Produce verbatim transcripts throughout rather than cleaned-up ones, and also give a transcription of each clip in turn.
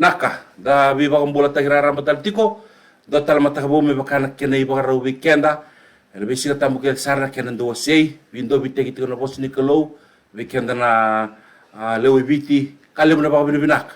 Naka, da veivakabulataki raraba tala tiko, dua tala mataka vou me vaka na kena ivakarau vei keda, e na veisiga tabu kece sara na kena dau wasei, veidobitaki tiko na vosa ni Kalou, vei keda na, a, lewe i Viti, ka levu na vakavinavinaka.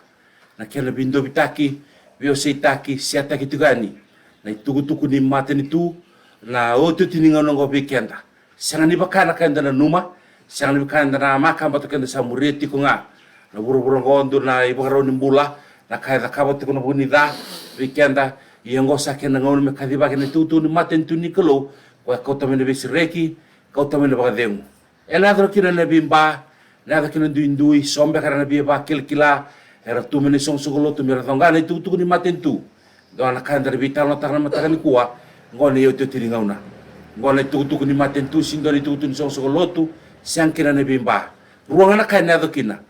Na kena veidobitaki, veiwaseitaki, seataki tiko yani na itukutuku ni matanitu, na otioti ni gauna oqo vei keda. Sega ni vaka na ka eda nanuma, sega ni vaka eda na maka, but keda sa muria tiko ga na vuravura oqo, dua na ivakarau ni bula, na ka e cakava tiko na vu ni ca vei keda. Ia oqo sa kena gauna me kacivaki na itukutuku ni matanitu ni Kalou, ko e kauta mai na veisereki, kauta mai na vakacegu. E na yaco kina na veiba, na yaco kina na duidui, so beka ra na veivakilakila, era tu mai na isoqosoqo lotu me ra coqa na itukutuku ni matanitu. Dua na ka eda na veitalanoataka na mataka nikua, oqo na iotioti ni gauna. Oqo na itukutuku ni matanitu, sega dua na itukutuku ni soqosoqo lotu, sega kina na veiba. Rua ga na ka e na yaco kina.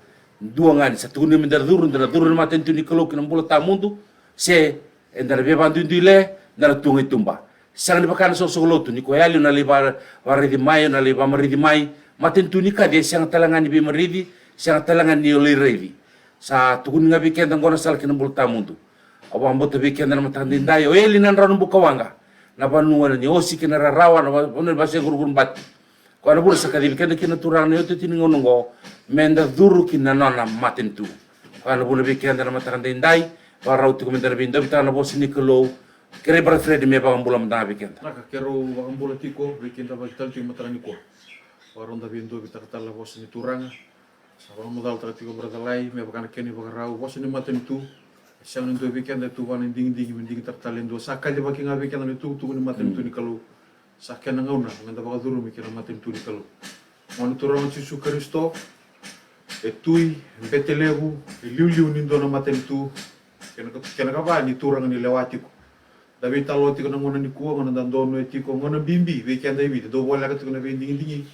Dua ga ni sa tukuni me da curu, da na curu na matanitu ni Kalou ki na bula tawamudu, se eda na veivakaduiduile, da na tuga i tuba. Sega ni vaka na soqosoqo lotu, ni ko yali o na lai va-, varaici mai, o na lai vamarici mai. Matanitu ni kaci e sega tale ga ni veimarici, sega tale ga ni o lai raici. Sa tukuni ga vei keda oqo na sala ki na bula tawamudu. Au vakabauta vei keda na mataka edaidai, o yali na drau na bukawaqa, na vanua ni osi kei na rarawa, na va-, vanua ni vase kurukurubati. Ko e na vuna sa kacivi keda kina na Turaga na iotioti ni gauna oqo, me da curu ki na nona matanitu. Ko e na vuna vei keda na mataka edaidai, vakarau tiko me da na veidobitaka na vosa ni Kalou. Kerei Brother Fred me vakabula mada vei keda. Naka, kerei vakabula tiko vei keda, vaka tala tiko mataka nikua. Vakarau da veidobitaka tale na vosa ni Turaga. Sa vakamacalataka tiko Brother Lai me vaka na kena ivakarau, vosa ni matanitu. E sega ni dua vei keda e tu vua na digidigi me digitaka tale e dua. Sa kacivaki ga vei keda na itukutuku ni matanitu ni Kalou. Sa kena gauna me da vakacurumi ki na matanitu ni Kalou. Nau ni Turaga Jisu Karisito, e tui, e bete levu, e liuliu ni dua na matanitu, kena, kena kava ni turaga ni lewa tiko. Da veitalanoa tiko na gauna nikua, gauna da donuya tiko, gauna bibi vei keda i Viti, dau voleka tiko na veidigidigi,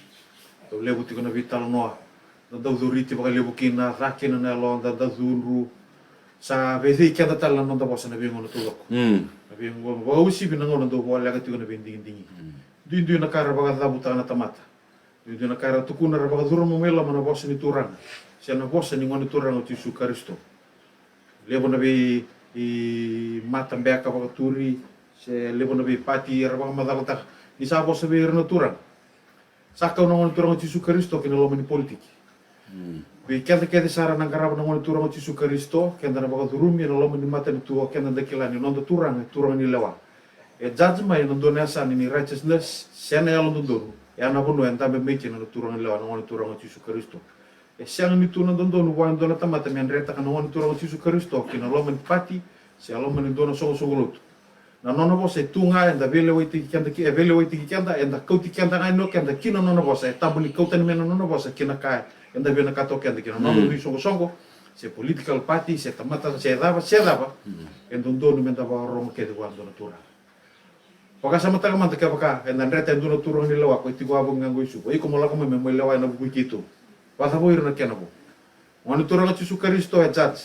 dau levu tiko na veitalanoa. Da dau curiti vakalevu kina, ca kina na yaloda, da cudru. Sa veicei keda tale na noda vosa na veigauna taucoko. Mm. Na veigauna, vakauasivi na gauna dau voleka tiko na veidigidigi. Mm. Duidui na ka ra vakacavutaka na tamata. Duidui na ka ra tukuna ra vakacuruma mai loma na vosa ni Turaga, se na vosa ni Gone Turaga o Jisu Karisito. Levu na vei, i, mata beka vakaturi, se levu na veipati ra vakamacalataka ni sa vosa vei ira na Turaga. Sa kau na Gone Turaga o Jisu Karisito ki na loma ni politiki. Mm. Vei keda kece sara na qarava na Gone Turaga o Jisu Karisito, keda na vakacurumi e na loma ni matanitu, o keda da kila ni noda Turaga e Turaga ni lewa. E judge mai e na dua na yasa ni righteousness, se na yalododonu, e a na vanua e dabe mai kina na Turaga ni lewa, na Gone Turaga o Jisu Karisito. E sega ni tu na dodonu vua e dua na tamata me a dreta na Gone Turaga o Jisu Karisito ki na loma ni pati, se loma ni dua na soqosoqo lotu. Na nona vosa e tu ga, eda veilewaitaki keda ki, e veilewaitaki keda, eda kauti keda ga e no keda ki na nona vosa, e tabu ni kau tani mai na nona vosa ki na ka eda vinakata o keda ki na nona, mm, veisoqosoqo, se political party, se tamata, se cava, se cava. Mm. E dodonu me da vakarogo kece vua e dua na turaga. Vakasamataka mada kevaka eda dreta e dua na turaga ni lewa, ko e tiko a vogi ga qo i Suva, iko mo lako mai me mo lewa e na vuku i keitou. Vakacavou ira na kena vo. Gone Turaga o Jisu Karisito e judge.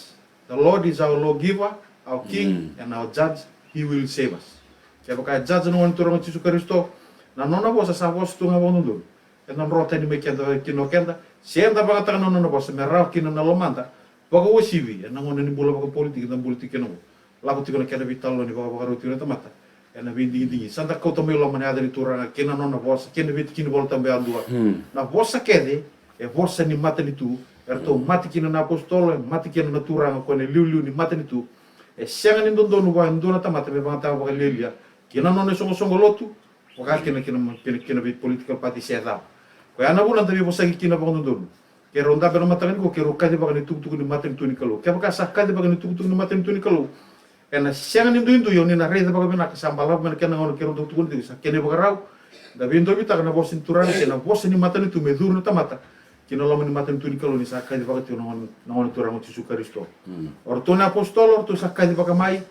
The Lord is our lawgiver, our king, mm, and our judge. He will save us. Kevaka e judge na Gone Turaga o Jisu Karisito, na nona vosa sa vosa tu ga vakadodonu, e na dro tani mai keda, ki na keda, se eda vakataka na nona vosa me rawa kina na lomada vakauasivi e na gauna ni bula vakapolitiki eda bula tiko kina qo. Lako tiko na kena veitalanoa ni vakavakarau tiko na tamata e na veidigidigi. Sa da kauta mai loma na yaca ni Turaga kei na nona vosa, kei na Viti, kei na Volatabu yadua. Hmm. Na vosa kece e vosa ni matanitu, e ratou, hmm, mate kina na apositolo, e mate kina na Turaga, ko e na liuliu ni matanitu. E sega ni dodonu vua e dua na tamata me vagataga vakalialia ki na nona isoqosoqo lotu, vaka kina, kina, kina, kina vei political party se cava. Ko e a na vuna da veivosaki kina vakadodonu. Keirau dabe na mataka nikua, keirau kacivaka na itukutuku ni matanitu ni Kalou. Kevaka sa kacivaki na itukutuku ni matanitu ni Kalou, e na sega ni duidui, au ni na raica vakavinaka, sa balavu me na kena gauna keirau dau tukuna tiko, sa kena ivakarau, da veidobitaka na vosa ni Turaga, se na vosa ni matanitu me curu na tamata ki na loma ni matanitu ni Kalou ni sa kacivaka tiko na Gone, na Gone Turaga o Jisu Karisito. Mm. O ratou na apositolo, o ratou sa kacivaka mai,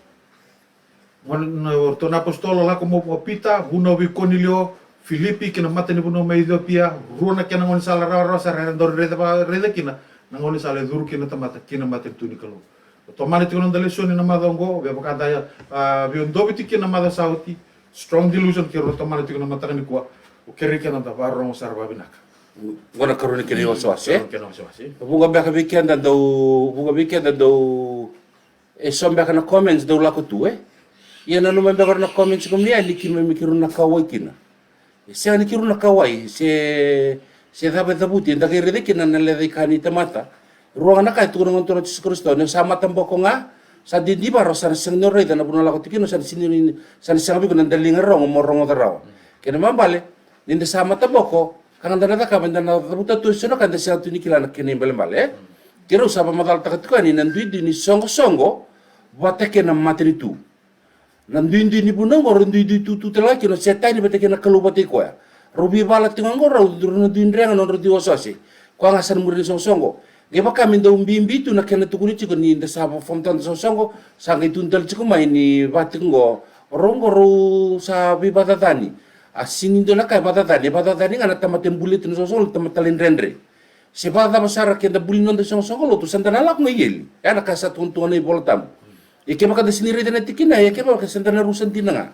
Gone, na, o ratou na apositolo, lako mo, mo Pita, vunau vei Konilio, Filipi, ki na matanivanua mai Itiopia, rua na kena gaunisala rawarawa sara era dau raica, raica kina na gaunisala e curu kina na tamata ki na matanitu ni Kalou. Tomana tiko na noda lesoni na macawa oqo, vei vaka da, a, vei doviti kina na macawa sa oti, strong delusion, keirau tomana tiko na mataka nikua, au kerei keda da vakarogo sara vakavinaka. Qo na karua ni kena iwasewase. Karua ni kena iwasewase. Vuqa beka vei keda dau, vuqa vei keda dau E so beka na comments dau lako tu, e. Ia, nanuma beka na comments ko mia ni ki me mi kiru na kawai kina. E, se ni kiru na kawai, se, se cava e cavuti, e daka e raici kina na leda i kani tamata. Ruo nga na kai tukuna ngon toro Jisu Kristo, ni sa mataboko nga, sa didivaro, sa na sega ni raica na vuna lako tikina, sa na sini, sa na sega biko na dalinga rongo mo rongo carawa. Kena mambale, ni nda sa mataboko, kanga nda na caka, nda na cavuta tu, so na kanda sega tu ni kila na kena imbalebale, e. Kero sa vamacala taka tuka ni na duidui ni songosongo, vata kena matanitu. Na duidui ni vuna ngo, rau duidui tutu tala kina o Setani vata kei na Kalou vata i koya. Rau vivala ti ngo rau, rau na dui ndrega, no rau dui wasawase. Koya nga sa na muri ni songosongo. Nge vaka mi dau bimbi tu na kena tukuni tiko ni nda sa vafamtanda songosongo, sa ngai tu ndal tiko mai ni vata ngo. Rau ngo rau sa vivacacani. A sini dua na kai vacacani, vacacani nga na tamata e buli tu na songosongo, tamata lai ndredre. Se vacava sara keda buli nonda songosongo lotu, sa nda na lako ngai eli. E na ka sa tuan tuan na iVolatabu. Ia kevaka nda sini raica na tikina, ia kevaka sa nda na rusa dina nga.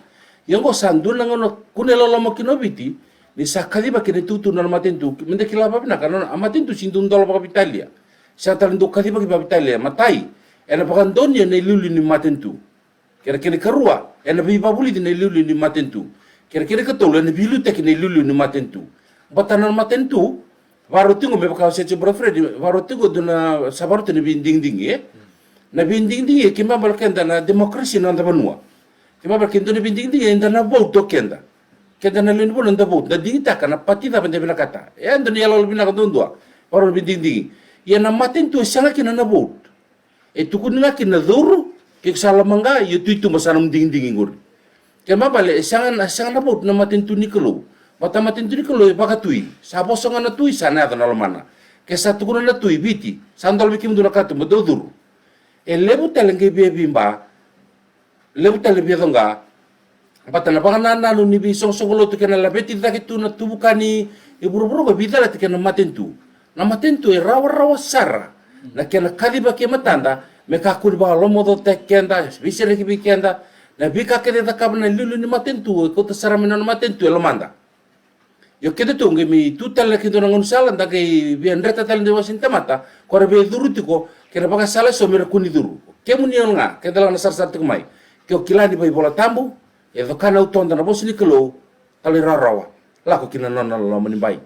Ia ngo sa dua na gauna kune loloma kina o Viti, ni sa kaciva kina tutu na matanitu, me nda kila vavinaka, nona, a matanitu sini dau dola vakavitalia. Sa tala dau kaciva ki vakavitalia, matai, e na vakadonia na iliuliu ni matanitu. Kena, kena karua, e na vivavulici na iliuliu ni matanitu. Kena, kena katolu, e na viliutaki na iliuliu ni matanitu. Bata na matanitu, varo tingo me vaka o se tibura Fred, varo tingo dua na, sa varo tingo na vidigidigi, e. Na vidigidigi, e, kemabala keda na democracy na nda vanua. Kemabala keda na vidigidigi, e nda na vote o keda. Keda na lewe ni vuna nda vote, na digitaka, na pati cava nda vinakata. E nda ni yalolo vinaka duadua, varo na vidigidigi. Ia na matanitu e sega kina na vote. E tukuni nga kina na curu, ke ko sa lama nga, ia tui tuba sa na mudigidigi ngori. Kemabala, e sega, sega na vote na matanitu ni Kalou. Bata matanitu ni Kalou, e vakatui. Sa voso nga na tui, sa na yaco na lomana. Ke sa tukuna na tui, Viti, sa dola vei kemudou na katuba, dau curu. E levu tale nge via vimba, levu tale via conga, bata na vakanananu ni vei songosongo lotu kena laveti cake tu na tuvuka ni vuravura ko e vei cala ti kena matanitu. Na matanitu e rawarawa sara na kena kaciva ke matada, me kakuri vakalomocotaki keda, veisereki vei keda, na veika kece e cakava na iliuliu ni matanitu, e kauta sara mai na matanitu e lomada. Io keda tu nge mi tu tale na keda na gauna sala, nda nge via dreta tale na wasi ni tamata, ko ra via curu tiko, kena vakasala so me ra kuni curu. Kemuni o nga, keda la na sarasara tiko mai. Ke o kila ni vei Volatabu, e cokana utonda na vosa ni Kalou, tala i rawarawa. Lako kina nona loma ni bai.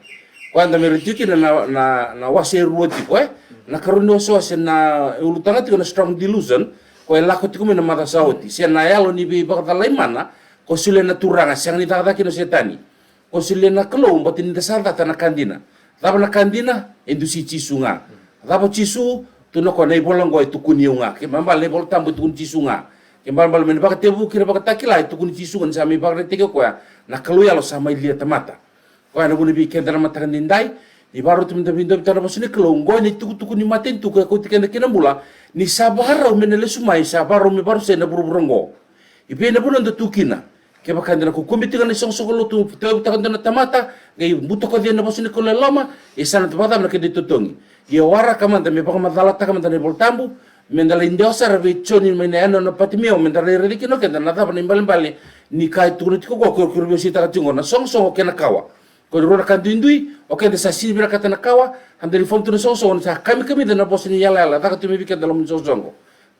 Ko anda me ra tiko kina na, na, na wase e rua tiko, e. Na karua ni wasewase na ulutaga tiko na strong delusion, ko e lako tiko mai na maca sa oti. Se na yalo ni vei vakacalai mana, ko solia na turaga, sega ni cakacaka kina o Setani. Ko solia na Kalou, bati ni nda sa cata na ka dina. Cava na ka dina, e dusi Jisu nga. Cava o Jisu, tu na ko na ivola ngo e tukuni au nga. Kemabala na iVolatabu e tukuni Jisu nga. Kemabala me na vakatevuki na vakatakila e tukuni Jisu nga, ni sa mai vakaraitaki o koya na Kalou yalo sa mai lia tamata. Koya na vuna vei keda na mataka nidai, ni varo tu me nda vindovita na vosa ni Kalou, ngo na itukutuku ni matanitu ko e kauti keda kina bula, ni sa vakarau me na lesu mai, sa vakarau me varusai na vuravura ngo. I vei na vuna nda tu kina. Kevaka nda na kukumi tiko na isongosongo lotu, tevutaka dua na tamata, nge i butakocia na vosa ni Kalou e loma, e sa na tavacava na keda itotogi. Ia waraka mada me vakamacalataka mada na iVolatabu, me nda lai dewa sara vei Joni mai na yano na Patimeo, me nda lai raici kina o keda na cava na imbalebale ni ka e tukuna tiko ko, ko, ko ra via sitaka tiko na songosongo ke na kawa. Ko e rua na ka duidui, o keda sa sini vinakata na kawa, anda ni fom tu na songosongo, sa kamikamica na vosa ni yalayala, caka tu mai vei keda loma ni songosongo.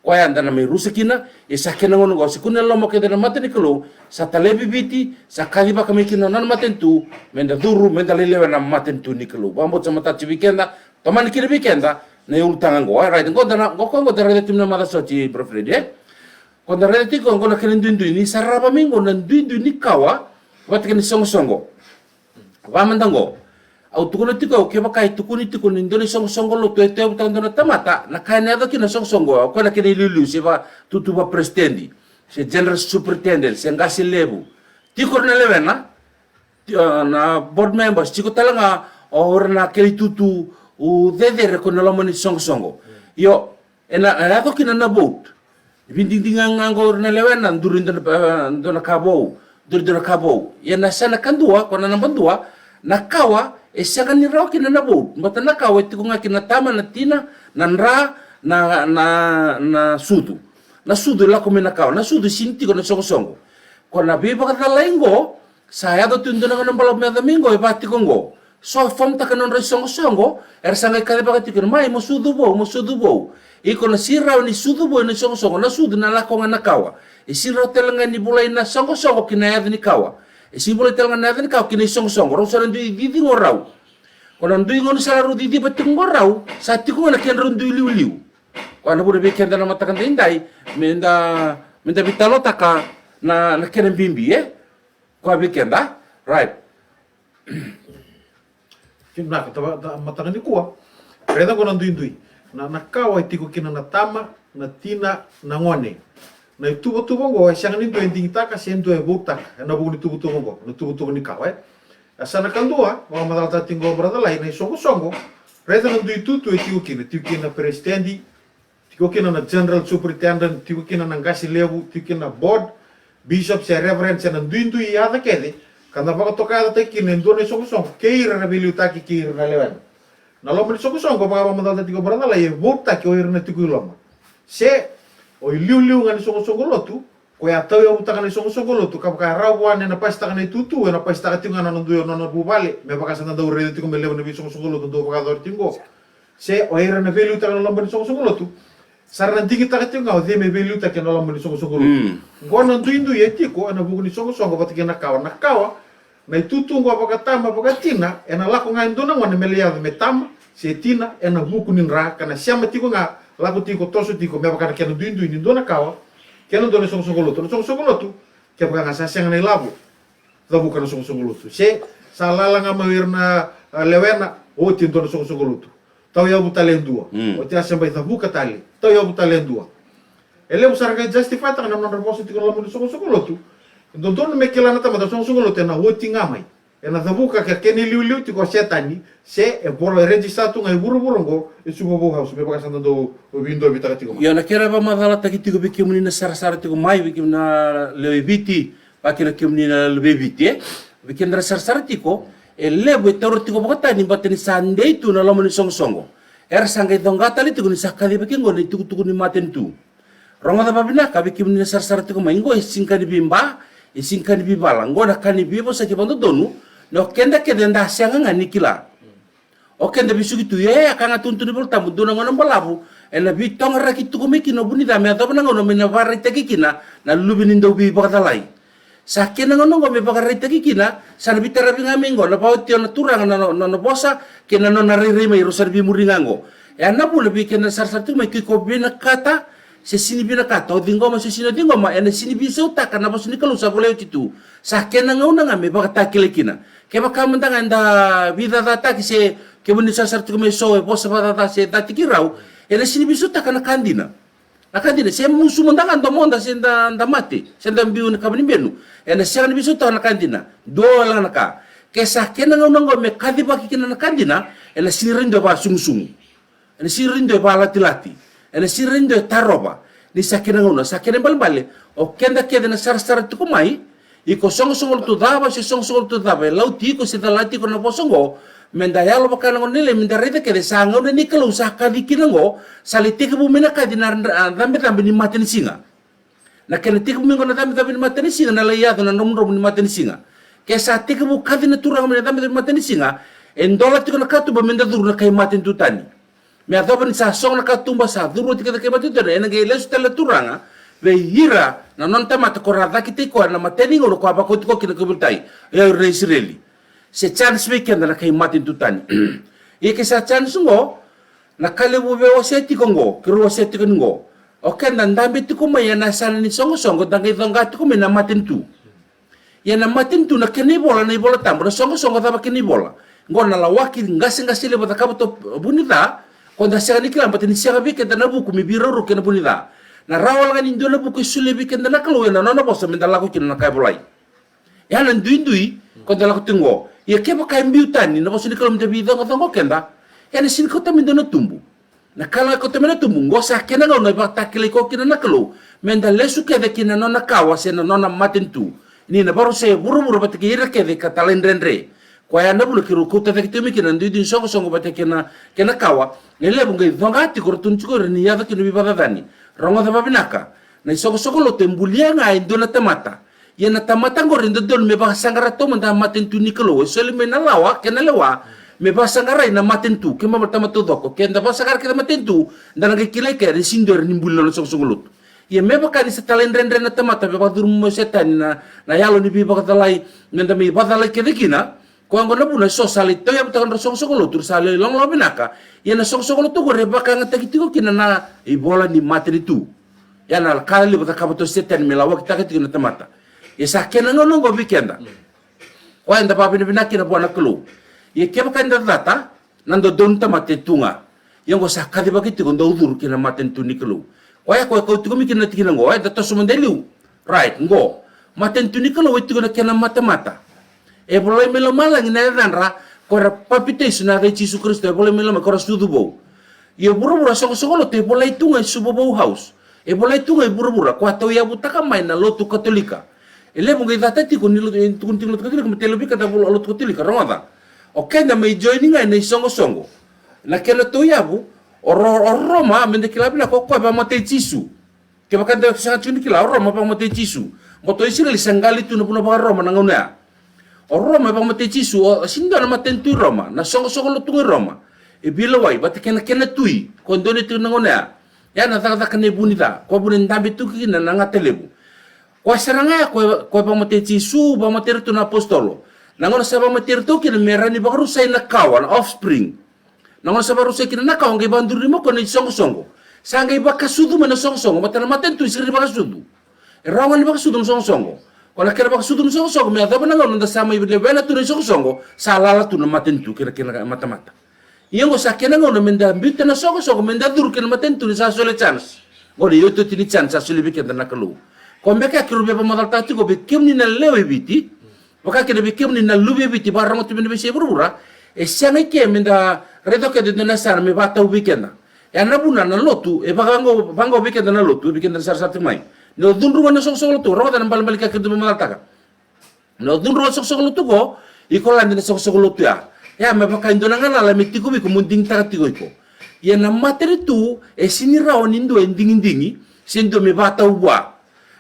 Koya anda na mai rusa kina, e sa kena gauna qo, se kune loma o keda na mata ni Kalou, sa talevi Viti, sa kacivaka mai kina na matanitu, me nda curu, me nda lai lewe na matanitu ni Kalou. Vabauta sa matata vei keda, tomani kina vei keda, na iulutaga qo. All right, qo nda na, qo, qo nda raica tu mai na maca sa oti, Bro Fred, e? Qo nda raica tiko, qo na kena duidui, ni sa rava mai qo na duidui ni kawa, vata kena songosongo. Va mada qo. Au tukuna tiko, kevaka e tukuni tiko ni dua na isongosongo lotu e tevutaka dua na tamata, na ka e na yaco kina na songosongo, au koya na kena iliuliu, se va tutu va president, se general superintendent, se qase levu. Tiko ra na lewena, ti-, ah, na board members, tiko tale nga, o ra na kena itutu, u cecere ko na loma ni songosongo. Io, e na, e na yaco kina na vote. Vidigidigiaga qo ra na lewena, duri dua na, eh, dua na ka vou, duri dua na ka vou. Ia na sa na kadua, ko na naba dua, na kawa, e sega ni rawa kina na vote. Bata na kawa, e tiko ga kina na tama, na tina, na dra, na, na, na sucu. Na sucu e lako mai na kawa, na sucu e sini tiko na songosongo. Ko na veivakacalai qo, sa yaco tu dua na gauna balavu me yaco mai qo, e va tiko qo. So, fomtaka na nodra isoqosoqo, era sa ngai kathibaka tiko, mai, mo sudu vou, mo sudu vou. Iko na sii rao ni sudu vou na isoqosoqo, na sudu na lako nga na kawa. E sii rao talega ni volai na soqosoqo ki na yath ni kawa. E sii volai talega na yath ni kawa ki na isoqosoqo, rao sa ra dui didigo rao. Ko na dui ngoni sa ra dui didigo tiko rao, sa tiko nga na kena ra dui liuliu. Ko na vura vei keda na mataka daidai, meda, meda vitalotaka na, na kena bibi, eh? Ko a vei keda, right. Kina ka ta, ta, mataka nikua. Raica ko na duidui. Na, na kawa e tiko kina na tama, na tina, na gone. Na ituvatuva qo, e sega ni dua e digitaka, se dua e votaka. E na vuku ni tuvatuva qo, na tuvatuva ni kawa, eh. A sa na kadua, vakamathalatataka tiko qo, brother Lai, na isoqosoqo. Raica na dui tutu e tiko kina, tiko kina peresitedi, tiko kina na General Superintendent, tiko kina na qase levu, tiko kina board, bishops, e reverends, e na duidui yaca kece, ka na vakatokayatataki kina e dua na isoqosoqo, kei ira na veiliutaki, kei ira na lewena. Na loma ni soqosoqo, vakamathalatataka tiko qo, brother Lai, e votaki o ira na tiko i loma. Se, o iliuliu nga ni soqosoqo lotu, ko e a tauyavutaka na isoqosoqo lotu, ka vaka rau vua e na pasitaka na itutu, e na pasitaka tiko nga na nona dui, nona vuvale, me vaka sa na dau raica tiko me levu na vei soqosoqo lotu, dau vakayacori tiko qo. Se, o ira na veiliutaka na loma ni soqosoqo lotu, sa ra na digitaka tiko nga o cei me veiliutaki na loma ni soqosoqo lotu. Mm. Qo na duidui e tiko, e na vuku ni soqosoqo, vata kei na kawa. Na kawa, na itutu qo vakatama, vakatina, e na lako nga e dua na gone me lei yaco me tama, se tina, e na vuku ni dra, ka na sema tiko nga, lako tiko, toso tiko, me vaka na kena duidui ni dua na kawa, kei na dua na isoqosoqo lotu. Na isoqosoqo lotu, kevaka nga sa sega na ilavo, cavuka na soqosoqo lotu. Se, sa lala nga mai o ira na, ah, lewena, oti e dua na soqosoqo lotu. Tauyavu tale e dua. Mm. Oti a se bai cavuka tale. Tauyavu tale e dua. E levu sa ra qai justify-taka na nodra vosa tiko na loma ni soqosoqo lotu. E dodonu me kila na tamata na soqosoqo lotu e na oti nga mai. E na cavuka ke kena iliuliu tiko o Setani, se e volo e register tu nga e vuravura qo, e Suvavau House, me vaka sa na dau, o vindo vitaka tiko mai. Io, na kena vakamathalatataki tiko vei kemuni na sarasara tiko mai, vei kemuni na leweviti, vaki na kemuni na leweviti, eh? Vei kemuni na sarasara tiko, e levu e taura tiko vakatani, bata ni sa dei tu na loma ni soqosoqo. Era sa qai coqa tale tiko ni sa kaciva kei qo na itukutuku ni matanitu. Rogoca vavinaka, vei kemuni na sarasara tiko mai, qo e sini kani viba, e sini kani vivala, qo na kani viva sa ki vandodonu, no keda kece da sega nga ni kila. O keda visuki tu, e, a kanga tuntu ni Volatabu, dua na gauna balavu, e na vitogaraki tuku mai kina o Vunisa, me yacova na gauna me na vakaraitaki kina, na luve ni dau veivakacalai. Sa kena gauna qo me vakaraitaki kina, sa na vitaravi nga mai qo, na vaoti o na turaga na, na, na vosa, kei na nona rairai mai, rau sa na vimuri nga qo. E a na vuna vei keda na sarasara tiko mai, ke ko vinakata, se sini vinakata, o ciqoma, se sini o ciqoma, e na sini visautaka na vosa ni Kalou sa volai oti tu. Sa kena gauna nga me vakatakilai kina. Kevaka mada nga e da vicacataki se, kemuni sarasara tiko mai so, e vosa vacaca se cati ki rau, e na sini visautaka na ka dina. Na ka dina, se musu mada nga domoda, se da, da mate, se da biu ni kava ni benu. E na sega ni visautaka na ka dina. Dua la na ka. Ke sa kena gauna qo me kacivaki kina na ka dina, e na sini raido vasugusugu. E na sini raido valatilati. E na sini raido tarova. Ni sa kena gauna, sa kena balebale. O keda kece na sarasara tiko mai. Iko soqosoqo lotu cava, se soqosoqo lotu cava. E lauti iko se calati iko na vosa qo. Me da yalo vaka na gauna lei, me da raica kece, sa gauna ni Kalou sa kaci kina qo. Sa lai tekivu mai na kaci na, ah, cabecabe ni matanisiga. Na kena tekivu mai qo na cabecabe ni matanisiga, na lai yaco na dromodromo ni matanisiga. Ke sa tekivu kaci na turaga mai na cabecabe ni matanisiga, e dola tiko na katuba me da curu na kai matanitu tani. Me yacova ni sa sogo na katuba, sa curu oti kece kai matanitu tani, e na qai lesu tale na turaga vei ira na nona tamata ko ra cakitaki koya na matanitu qo ko a vakoti koya kina ko Vilitai, e au ira na Isireli. Se chance vei keda na kai matanitu tani. Ia ke sa chance qo, na ka levu vei wasea tiko qo, ke rau wasea tiko ni qo. O keda dabe tiko mai e na yasana ni soqosoqo, da qai coqa tiko mai na matanitu. Ia na matanitu na kena ivola, na ivola tabu, na soqosoqo cava kena ivola. Qo na lawaki qaseqase levu a cakava to Vunisa, ko da sega ni kila, bata ni sega vei keda na vuku me viraurau kei na Vunisa. Na rawa la ga ni dua na vuku e solia vei keda na Kalou, e na nona vosa me da lako kina na ka e volai. E a na duidui, ko da lako tiko qo. Ia kevaka e biu tani na vosa ni Kalou me da vicoqacoqa o keda, e na sini kauta mai dua na tubu. Na ka la kauta mai na tubu, qo sa kena gauna e vakatakilai koya kina na Kalou, me da lesu kece ki na nona kawa se na nona matanitu. Ni na varosa e vuravura vata kei ira kece ka talaidredre. Ko e a na vuna ke rau kauta cake tiko mai kina na duidui ni soqosoqo vata kei na, kei na kawa, e levu qai coqa tiko, rotonu tiko ira ni yaco kina vivacacani. Rogoca vavinaka. Na isoqosoqo lotu e bulia ga e dua na tamata. Ia na tamata oqori e dodonu me vakasaqara taumada matanitu ni Kalou. E soli mai na lawa, kena lewa, me vakasaqarai na matanitu, ke mamae na tamata ucoko. Ke nda vakasaqara kei na matanitu, nda na qai kilai ke, e sini dua ni buli nona soqosoqo lotu. Ia me vaka ni sa talaidredre na tamata, me vakacuruma mai o Setani na, na yalo ni veivakacalai, me nda mai vakacalai kece kina, ko ago na vuna e so sa lai tauyavutaka nodra soqosoqo lotu, sa lai logologo vinaka, ia na soqosoqo lotu oqori e vakayagataki tiko kina na ivola ni matanitu. Ia na ka levu cakava tu o Setani me lawakitaka tiko na tamata. Ia sa kena gauna oqo vei keda. Ko e nda vakavinavinaka kina vua na Kalou. Ia kevaka e nda cata, na dodonu tamata e tuga. Ia oqo sa kacivaki tiko dau curu kina matanitu ni Kalou. Ko e ko e kau tiko mai kina na tikina oqo, e nda toso mada e liu. Right, oqo. Matanitu ni Kalou e tiko na kena matamata. E volai mai lomalagi na yacadra, ko ira papitaiso na yaca i Jisu Karisito, e volai mai lomalagi, ko ira sucu vou. Ia vuravura soqosoqo lotu, e volai tuga i Suva Vou House. E volai tuga i vuravura, ko a tauyavutaka mai na lotu Katolika. E levu qai cata tiko ni lotu, e tukuni tiko ni lotu Katolika, ma te levu vei keda a lotu Katolika, rogoca. O keda mai join-i gai na isoqosoqo. Na kena tauyavu, o Ro-, o Roma, me nda kila vinaka, ko koya e vakamatei Jisu. Kevaka e nda tiaga tiko ni kila, o Roma e vakamatei Jisu. Bot o Isireli sa qali tu na vuna vaka-Roma na gauna ia. O Roma e vakamatei Jisu, o, sini dua na matanitu i Roma, na soqosoqo lotu i Roma. E veilewai, bot e kena, kena tui, ko e dua ni tui na gauna ia. Ia na cakacaka ni vu ni ca, ko e vu ni dabe tu kina na gata levu. Ko e saraga ia, ko e, ko e vakamatei Jisu, vakamatei ratou na apositolo. Na gauna sa vakamatei ratou kina me ra ni vakarusai na kawa, na offspring. Na gauna sa vakarusai kina na kawa, qai vakadururi mo ko na isoqosoqo. Sa qai vakasucu mai na soqosoqo, bot na matanitu e sigi ni vakasucu. E rawa ni vakasucu na soqosoqo. Ko na kena vakasucu na soqosoqo, me yacova na gauna nda sa mai lewena tu na isoqosoqo, sa lala tu na matanitu, kena, kena matamata. Ia oqo sa kena gauna me nda biuta na soqosoqo, me nda curu kei na matanitu ni sa solia chance. Oqo e iotioti ni chance a solia vei keda na Kalou. Ko e beka keirau via vakamacalataka tiko vei kemuni na lewe i Viti. Vaka kina vei kemuni na luve i Viti, vakarogo tu mai na veisei vuravura. E tiaga ike me nda raica o keda e dua na yasana me vakatau vei keda. E a na vuna na lotu, e vaka oqo, vaka oqo vei keda na lotu, vei keda na sarasara tiko mai. Na cudrunga na soqosoqo lotu, rogoca na balebale ka keirau tu vakamacalataka. Na cudrunga na soqosoqo lotu ko, i Koladi na soqosoqo lotu ia. Ia me vaka e dua na galala me tiko vei iko mo digitaka tiko iko. Ia na matanitu, e sini rawa ni dua e digidigi, sini dua me vakatau vua.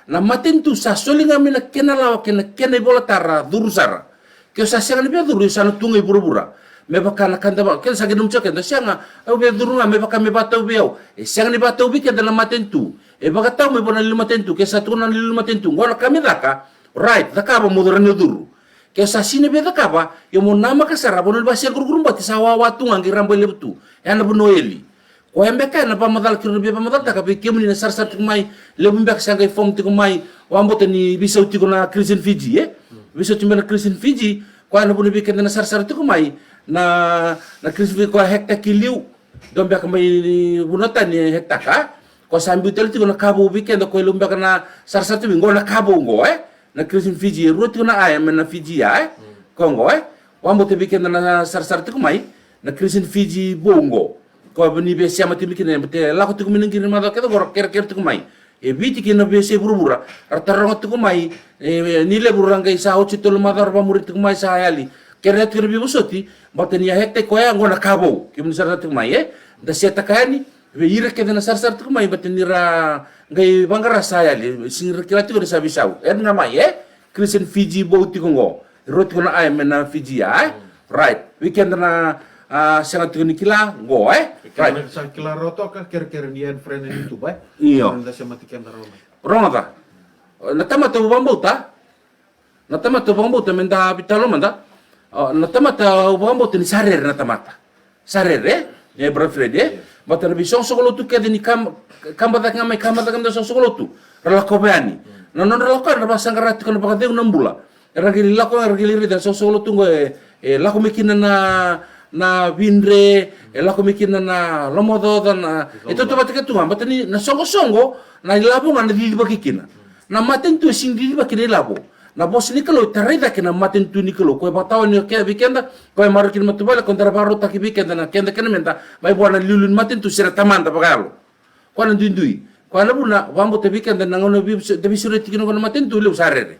Na matanitu sa solia mai na kena lawa, kena, kena ivola tara, curu sara. Ke o sa tiaga ni via curu, sa na tuga i vuravura. Me vaka na kandava, ke sa kena mucha keda, tiaga, au via curu ga, me vaka me vakatau vei au. E tiaga ni vakatau vei keda na matanitu. E vakatau mai vua na liliu matanitu, ke sa tuga na liliu matanitu. Oqo na ka me caka, right, cakava mo curu ni curu. Ke o sa sini via cakava, ia mo namaka sara, vua na vasi kurukuru bati sa wawa tuga qai raba i levu tu. E a na vuna o eli. Ko e beka na vakamacala keirau na via vakamacalataka vei kemuni na sarasara tiko mai, levu beka sa qai form tiko mai, o a bota ni veisau tiko na Christian Fiji, e? Veisau tiko mai na Christian Fiji, ko e na vuna vei keda na sarasara tiko mai, na, na Christian Fiji ko e hekitaki liu, dua beka mai vuna tani hekitaka, ko e sa biuta tiko na kavou vei keda, ko e levu beka na sarasara tiko mai, oqo na kavou oqo, e? Na Christian Fiji, e rua tiko na aya me na Fiji ia, e? Ko oqo, e? O a bota vei keda na sarasara tiko mai, na Christian Fiji vou oqo. Ko a vuni via tiama timi kina, bot e lako tiko mai na qiri macawa kece, ko ra kerakera tiko mai. E Viti kei na veisei vuravura, ra taroga tiko mai, e, ni levu ra qai sa oti tolu macawa ra vakamuri tiko mai sa yali. Kerea tiko na veivosoti, bot ni a hekitaki ko e, oqo na kavou, kemuni sarasara tiko mai, e? Nda tiataka yani, vei ira kece na sarasara tiko mai, bot ni ra qai vaqara sa yali, sini ra kila tiko ni sa veisau. E nga mai, e? Christian Fiji vou tiko oqo. E rua tiko na aya me na Fiji ia, e? Right. Vei keda na, a, tiaga tiko ni kila, oqo, e? Right. Kena sa kila roto ka kerakera ni e friend ni tu, e? Io. Nda tiama tiko keda rogo mai. Rogoca. Na tamata au vakabauta. Na tamata au vakabauta me nda vitalo mada. O, na tamata au vakabauta ni sa rere na tamata. Sa rere, e, Brother Fred, e? Bot na veisoqosoqo lotu kece ni kam-, kaba cake ga mai, kaba cake mai na soqosoqo lotu. Ra lako vaya ni. Na nodra lako, ra vakasaqara tiko na vakacegu na bula. Ra qai lako, ra qai raica na soqosoqo lotu oqo, e, e, lako mai kina na, na vidre, e, lako mai kina na lomaocaoca, na, e, tautauvata kece tu ga, bot ni, na soqosoqo, na ilavo ga na cicivaki kina. Na matanitu e sini cicivaki na ilavo. Na vosa ni Kalou e tarai cake na matanitu ni Kalou. Ko e vakatawani o ke-, vei keda, ko e maraki na matavuvale, ko e dara vakarautaki vei keda na keda kena meda, mai vua na liuliu ni matanitu, se na tamada vakayalo. Ko e na duidui. Ko e na vuna, vakabauta vei keda na gauna vei-, da veisureti kina oqo na matanitu, levu sa rere.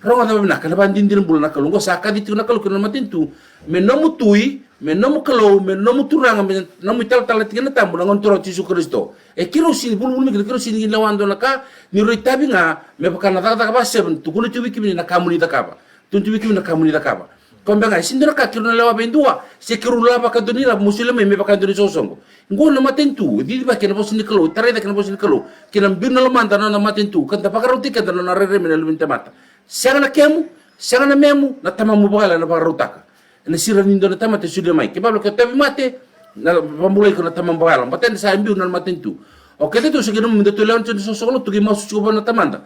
Rogoda bha vinaka, na bha dindin bula na Kalou. Oqo sa kaiti tiko na Kalou kina matanitu. Me nomu tui, me nomu Kalou, me nomu Turaga, me nomu italatala tikina tabu, na Gone Turaga o Jisu Kristo. E kerosini, bulubulu mi kina kerosini ki lewa dua na ka, ni roi tabi nga, me vaka na cakacaka va seven, tukuna tiki vei kemuni na ka muni cakava. Tukuna tiki vei kemuni na ka muni cakava. Ko mbenga, e sino na ka kero na lewa vei dua, se kero lava ka doni lava, musila mai, me vaka doni soqosoqo. Oqo na matanitu, e didi vaka na vosa ni Kalou, tarai cake na vosa ni Kalou, kina biu na lomada na matanitu, ka da vakarautaki keda na rairai mai na luveni tamata. Sega na kemu, sega na memu, na tamamu vakayala na vakarautaka. Na sira ni dua na tamata e solia mai. Ke balo ke tabi mate, na vabulai ko na tamamu vakayala. But then sa biu na matanitu. O keda tu sa kina mu da tu lewa ni soqosoqo lotu ke masu tiko va na tamada.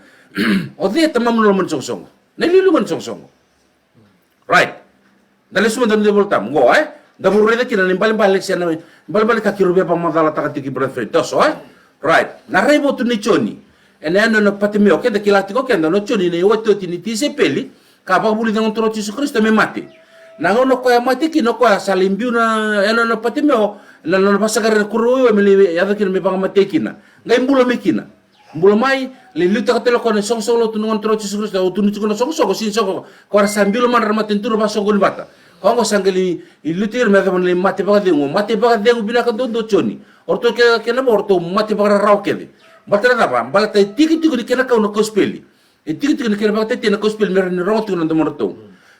O cei e tamamu na loma ni soqosoqo. Na iliuliu ni soqosoqo. Right. Da lesu mada na Devel tamu, oqo, eh? Da vuru raica kina na imbalebale, se na imbalebale ka kero via vamacala taka tiki brethren. Toso, eh? Right. Na raivotu nei Joni. E na yano na Patimeo, keda kila tiko keda, o Joni na i otioti ni tisaipeli, ka vakavulica na Gone Turaga o Jisu Kristo me mate. Na gauna koya e mate kina, koya sa lai biu na yano na Patimeo, na, na, na vasakari na kuro, me lai yaco kina me vakamatei kina. Qai bula mai kina. Bula mai, lai liutaka tale o koya na soqosoqo lotu na Gone Turaga o Jisu Kristo, o tunu tiko na soqosoqo, sini soqosoqo, ko ra sa biu lomada ra matanitu ra vasoqoni vata. Ko oqo sa qai lai liutaki ira me yacova na lai mate vakacegu, mate vakacegu vinaka duadua o Joni. O ratou ke, kena vo, o ratou mate vakararawa kece. Baleta ra cava, baleta e tikotiko ni kena kau na kosipeli. E tikotiko ni kena vakataitai na kosipeli, me ra ni rogo tiko na domo ratou.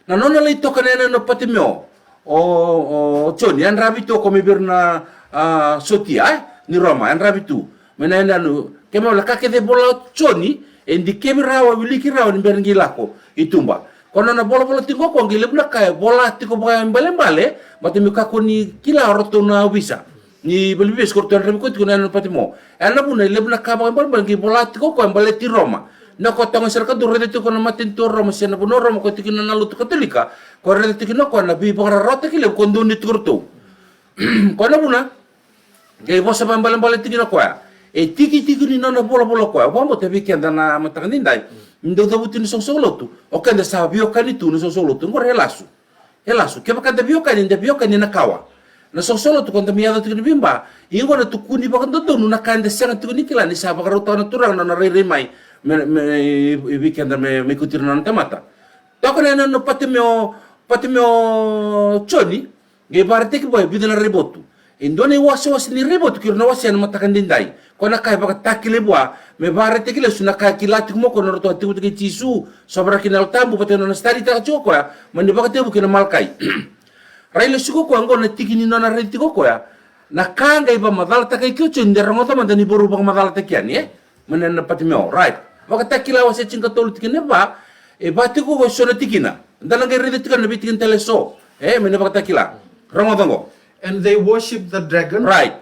Na nona lai toka na yano na Patimeo. O, o, Joni, e na ravitu o koya mai vei ira na, ah, sotia, eh? Ni Roma, e na ravitu. Me na, na, na, ke me ola ka kece vola o Joni, e dikevi rawa, wiliki rawa, ni bera ni qai lako i tuba. Ko na nona volavola tiko oqo, qai levu na ka e vola tiko vakaimbalebale, but e mena ka ko ni kila o ratou na ovisa. Ni vale vivesi ko ratou e na ravi koya tiko na yano na Patimeo. E na vuna e levu na ka vakaimbalebale, qai vola tiko oqo, e baleti Roma. Na ko toga sara ka tu raica tiko na matanitu o Roma, se na vuna o Roma, ko tiki na, na lotu Katolika, ko raica tiki na ko na veivakararawataki levu ko donia tiko ratou. Ko na vuna, qai vosa vakaimbalebale tikina koya. E tikotiko ni nona volavola koya. Vabauta vei keda na mataka nidai. Ni dau cavuti na soqosoqo lotu. O keda sa veiwekani tu na soqosoqo lotu. Oqo ra e lasu. E lasu. Kevaka da veiwekani, da veiwekani na kawa. Na soqosoqo lotu ko da mai yaco tiko ni vimba. Oqo na tukuni vakadodonu na ka da sega tiko ni kila ni sa vakarautaka na Turaga na nona rairai mai. Me, me, vei keda me, me ikuti ira na nona tamata. Toka na yano na Patimeo, Patimeo Joni. Qai varetaki vua e vitu na raivotu. E dua na iwasewase ni raivotu, kero na wasea na mataka nidai. Ko na ka e vakatakilai vua, me varetaki lesu na ka e kila tiko mo koya na roto a tiko tiko kei Jisu, sovara kina Yalo Tabu, vata na nona study taka tiko koya, mani vakatekivu kina Malakai. Rai lesu ko koya, oqo na tiki ni nona rai tiko koya. Na ka qai vakamacalataka i keo Joni, de rogoca mada ni varu vakamacalataki yani, eh? Mena na Patimeo, right. Vakatakila wase tinikatolu tikina va, e va tiko ko e so na tikina. Da na qai raica tiko na vei tikina tale e so. Eh, mena Vakatakila. Rogoca oqo. And they worshipped the dragon. Right.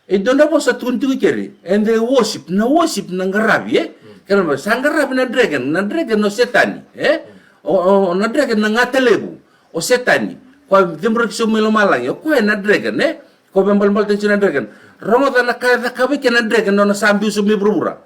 E dua na vosa tukuni tiko i keri. And they worship. Na worship na qaravi, eh? Kena va, sa qaravi na dragon. Na dragon o Setani, eh? O, o, na dragon na gata levu. O Setani. Ko a cemuraki saumi mai lomalagi. O koya na dragon, eh? Ko a veimbalebaletakia na dragon. Rogoca na ka e cakava i kena dragon, nona sa biu saumi mai vuravura.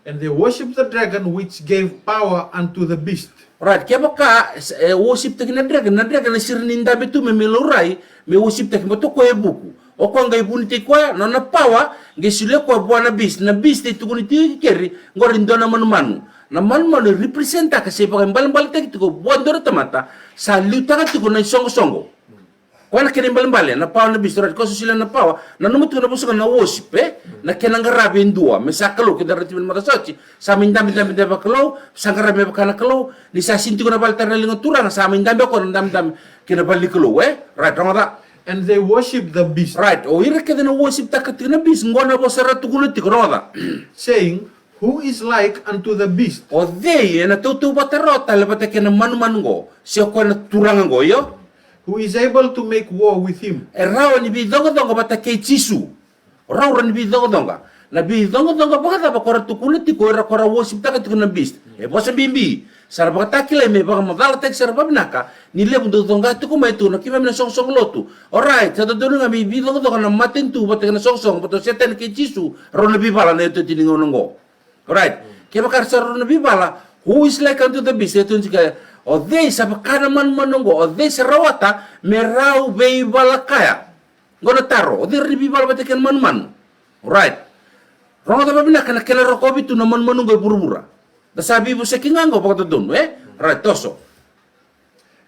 And they worshipped the dragon which gave power unto the beast. Right, kevaka, eh, worship taki na dragon, na dragon e sira ni dabe tu me, me laurai, me worship taki, but o koya e vuku. O koya qai vunitaki koya, nona power, qai solia koya vua na beast, na beast e tukuni tiko i keri, oqori dua na manumanu. Na manumanu e represent taka se vakaimbalebale taki tiko, vua dua na tamata, sa liutaka tiko na isoqosoqo. Koya na kena imbalebale, na power na beast, right, ko sa solia na power, na noma tiko na vosa ko na worship, eh? Na kena qaravi e dua, me sa kalou, keda raica tibona matasauti, sa mai dabe, dabe, dabe vakalou, sa qaravi me vaka na kalou, ni sa sini tiko na vale tara na liga Turaga, sa mai dabe ko na dabe, dabe, kena vale ni kalou, eh? Right, rogoca. And they worship the beast. Right, o ira keda na worship taka tiko na beast, oqo na vosa ra tukuna tiko, rogoca. Saying, who is like unto the beast? O cei, e na tautauvata rawa tale vata kei na manumanu oqo, se o koya na turaga oqo, io? Who is able to make war with him? E rawa ni veicoqacoqa vata kei Jisu. Rawa ni veicoqacoqa. Na veicoqacoqa vakacava ko ra tukuna tiko, ira ko ra worship taka tiko na beast. E vosa bibi. Sa ra vakatakilai me vakamacalataki sara vavinaka. Ni levu dau coqa tiko mai tu na kiva me na soqosoqo lotu. Alright, sa dodonu ga me veicoqacoqa na matanitu vata kei na soqosoqo, vata o Setani kei Jisu. Rawa ni veivala na iotioti ni gauna oqo. Alright. Kevaka sa rawa ni veivala, who is like unto the beast? E tukuna tiko, o cei sa vaka na manumanu oqo, o cei sa rawata me rau veivala kaya? Oqo na taro, o cei rawa ni veivala vata kei na manumanu? Alright. Rogoca vavinaka na kena rokovi tu na manumanu oqo i vuravura. Da sa veivosaki ga oqo vakadodonu, eh? Right, toso.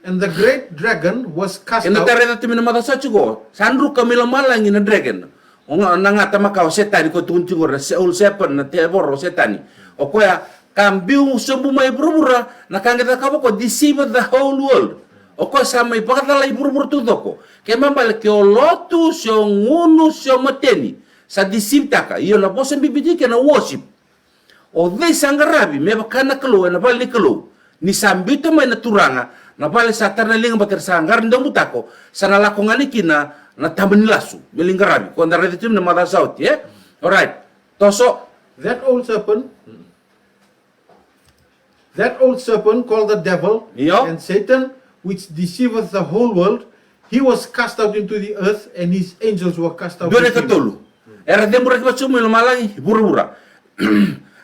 And the great dragon was cast out. Ke na tara eda timi na mathasau tiko, sa nruka mai lomalagi na dragon. O nga, na ngata makawa, Setani, ko tukun tiko, na se-, old serpent, na tevoro, Setani. O koya, ka biu sombu mai vuravura, na kangeta kavoko, deceive the whole world. O koya sa mai vakacalai vuravura taucoko. Ke mambale ke o lotu, sio ngunu, sio mateni. Sa deceive taka, io na vosa bibitike na worship. O cei sa ngaravi me vaka na Kalou e na vale ni Kalou, ni sa biuta mai na Turaga, na vale sa tara na liga bati ra sa ngara ni daubutako, sa na lako gani kina na tama ni lasu, me li ngaravi. Ko na raica timi na mathasau ti, eh? Alright. Toso. That old serpent, that old serpent called the devil Io. and Satan, which deceiveth the whole world, he was cast out into the earth, and his angels were cast out Dua with him. Katolu. Era cemburekiva sobu mai lomalagi, vuravura.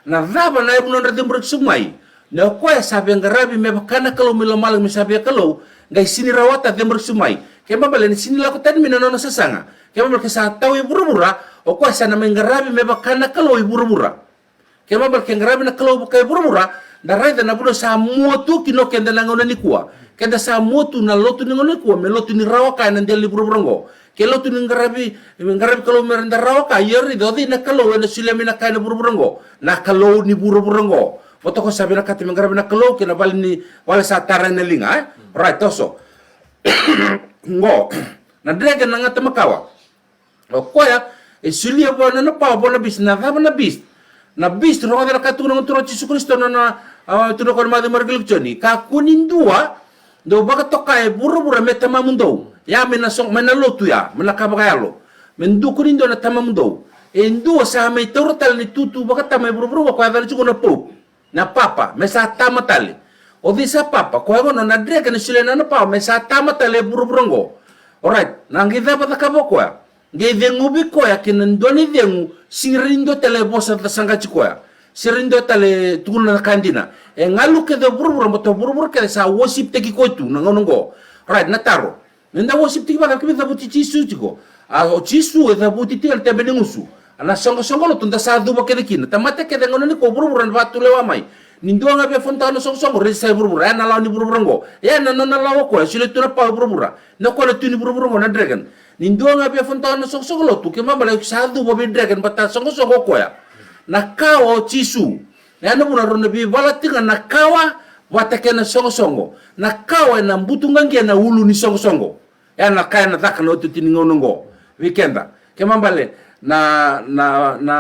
Na cava na evu nodra cembureki sobu mai? Na o koya sa via ngaravi me vaka na Kalou mai lomalagi me sa via Kalou, qai sini rawata cembureki sobu mai. Ke mambale ni sini lako tani mai na nona sasaga. Ke mambale ke sa tau i vuravura, o koya sa na mai ngaravi me vaka na Kalou i vuravura. Ke mambale ke ngaravi na Kalou vaka i vuravura, da raica na vuna sa muatu kina o keda na gauna nikua. Keda sa muatu na lotu ni gauna nikua, me lotu ni rawa ka e na dela ni vuravura oqo. Ke lotu ni ngaravi, ngaravi Kalou me ra da rawa ka, io raica o cei na Kalou e na solia mai na ka e na vuravura oqo. Na kalou ni vuravura oqo. Votoko sa vinakata me ngaravi na Kalou, ke na vale ni, vale sa tara na liga, eh? Right, toso. Oqo. Na dragon na gata makawa. O koya, e solia vua na, na power vua na beast, na cava na beast. Na beast, rogoca na ka tuku na Gahatuharawa Jisu Kristo na, na, ah, tuku na kona Maciu, Marika, Luke, Joni. Ka kua ni dua, dou vakatoka e vuravura me Tamamudou. Ia mai na song, mai na lotu ia, mai na ka vakayalo. Me dua kua ni dua na Tamamudou. E dua sa mai taura tale ni tutu vakatama e vuravura, ko koya cana tiko na Pope. Na Papa, me sa tama tale. O cei sa Papa, koya gona na dragon e solia na power, me sa tama tale e vuravura oqo. Alright, na qai cava cakava o koya. Qai ceguvi koya ke na dua ni cegu, sini ra ni dua tale e vosa saqati koya. Sini ra ni dua tale e tukuna na ka dina. E galu kece o vuravura, but o vuravura kece sa worship taki koya tu, na gauna oqo. Alright, na taro. Ni da worship tiki vata, ke me cavuti Jisu tiko. A, o Jisu e cavuti tiki na tebe ni gusu. A na soqosoqo lotu da sa cuva kece kina. Tamata kece gauna nikua vuravura na vatulewa mai. Ni dua ga via fomataga na soqosoqo, raica e vuravura. E na lawa ni vuravura oqo. E na nona lawa o koya, solia tu na power e vuravura. Na koya na tui ni vuravura oqo, na dragon. Ni dua ga via fomataga na soqosoqo lotu, ke mambale sa cuva vei dragon, but a soqosoqo o koya. Na kawa o Jisu. E na vuna ro na veivala tiki na kawa, vata ke na soqosoqo. Na kawa e na butuqaqia na ulu ni soqosoqo. E na ka e na caka na oti tini gauna oqo. Vei keda. Ke mambale, na, na, na,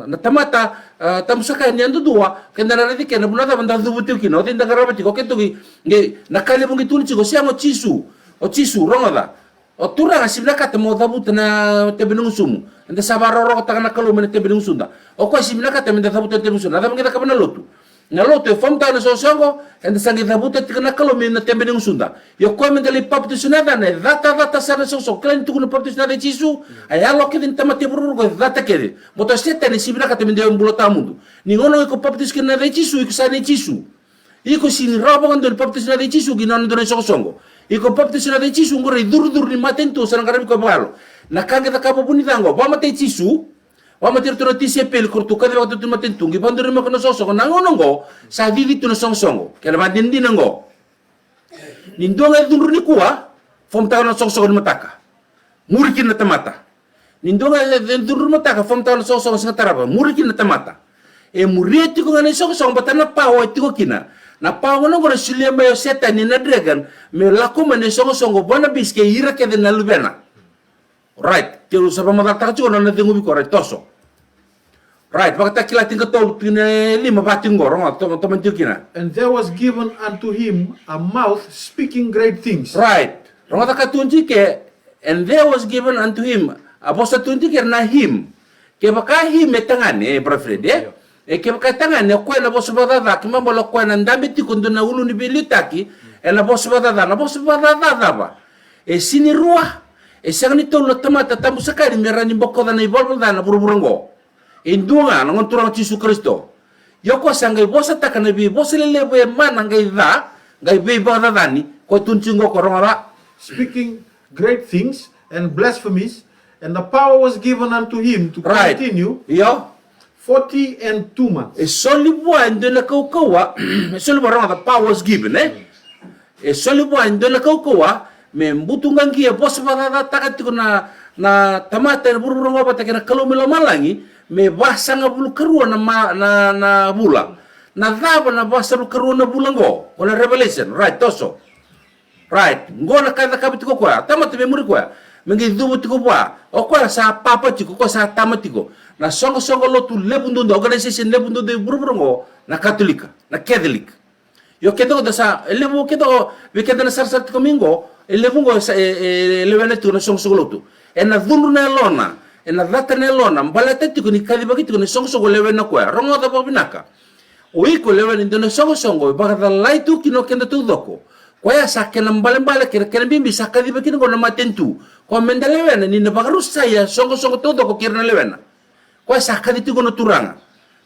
na tamata, ah, tamusakai ni andudua, keda na raici ke na vuna cava da cuva tiko kina, o cei da qarava tiko, ke toki, ke, na ka levu qai tukuni tiko, tia o Jisu, o Jisu, rogoca. O Turaga, ti vinakata mo cavuta na tebe ni gusumu. Eda sa vakarorogotaka na Kalou mai na tebe ni gusuda. O koya ti vinakata me da cavuta na tebe ni gusuda. Na cava qai cakava na lotu. Na lotu e fomataga na soqosoqo, eda sa qai cavuta tiki na Kalou mai na tebe ni gusuda. Io koya me da lai papitaiso na yacana, e cata, cata sara na soqosoqo. Kilai ni tuku na papitaiso na yaca i Jisu, a yalo kece ni tamata e vuravura oqo e cata kece. But o Setani ti vinakata me da bula tawamudu. Ni gauna iko papitaiso kina na yaca i Jisu, iko sa nei Jisu. Iko sini rawa vakadua ni papitaiso na yaca i Jisu ki na nona dua na soqosoqo. Iko papitaiso na yaca i Jisu, oqo rai curucuru ni matanitu, sa na qaravi iko vakayalo. Na ka qai cakava vuni ca oqo, vakamatai Jisu. Vakamatai ratou na tisaipeli, ko ratou kaci vaka ratou tu ni matanitu, qai vakaduruma ko na soqosoqo, na gauna oqo, sa cici tu na soqosoqo. Ke na vakadinadina oqo. Ni dua ga e cudru nikua, fomataga na soqosoqo ni mataka. Muri kina na tamata. Ni dua ga e cudru ni mataka, fomataga na soqosoqo siga tarava. Muri kina na tamata. E muria tiko ga na soqosoqo, but a na pawa e tiko kina. Na pawa na oqo na solia mai o Setani na dragon, me lako mai na soqosoqo, vua na beast ke ira kece na luvena. Right, ke au sa vakamacalataka tiko na nona ceguvi ko, right, toso. Right, Vakatakila tinikatolu, tikina e lima, vati oqo, rogoca, to-, tomani tiko kina. And there was given unto him a mouth speaking great things. Right, rogoca ka tukuni tiko ke, and there was given unto him, a vosa tukuni tiko ke na him. Kevaka him e tagane, eh, brother Fred, eh? Io. E kevaka e tagane, o koya na vosa vakacaca, ke mambala o koya na dabe tiko dua na ulu ni veiliutaki, e na vosa vakacaca, na vosa vakacaca cava. E sini rua, e sega ni tolu na tamata tabusakari me ra ni bokoca na ivalavala ca na vuravura oqo. E dua ga, na gone Turaga o Jisu Karisito. Io ko sa qai vosataka na veivosa lelevu e mana qai ca, qai veivakacacani, ko tukuni tiko oqo, rogoca. Speaking great things and blasphemies, and the power was given unto him to Right. continue Io. Forty and two months. E soli bha e n dena kaukawau, e soli bha, rogoda, the power was given, eh? E soli bha e n dena kaukawau, me butuga ngia bosavadadataga tiko na, na tamata e vuravura oqo vata kei na Kalou mai lomalagi, me vasagavulu karua na ma-, na, na vula. Na cava na vasagavulu karua na vula oqo? Ko na Revelation, right, toso. Right, oqo na ka e cakava tiko o koya, tamata me muri koya. Me qai cuva tiko vua, o koya sa papa tiko, o koya sa tama tiko. Na soqosoqo lotu levu duadua, organization levu duadua e vuravura oqo, na Katolika, na Catholic. Io, keda oqo da sa, e levu keda oqo, vei keda na sarasara tiko mai oqo, e levu oqo sa, e, e, lewena tiko na soqosoqo lotu. E na cudru na yalona, e na cata na yalona, baleta tiko ni kacivaki tiko na soqosoqo lewena koya. Rogoca vakavinaka. O iko lewena e dua na soqosoqo, e vakacalai tu kina o keda taucoko. Koya sa kena balebale, kena, kena bibi, sa kacivaki na oqo na matanitu. Koya me da lewena, ni na vakarusai a soqosoqo taucoko kei ira na lewena. Koya sa kaci tiko na Turaga.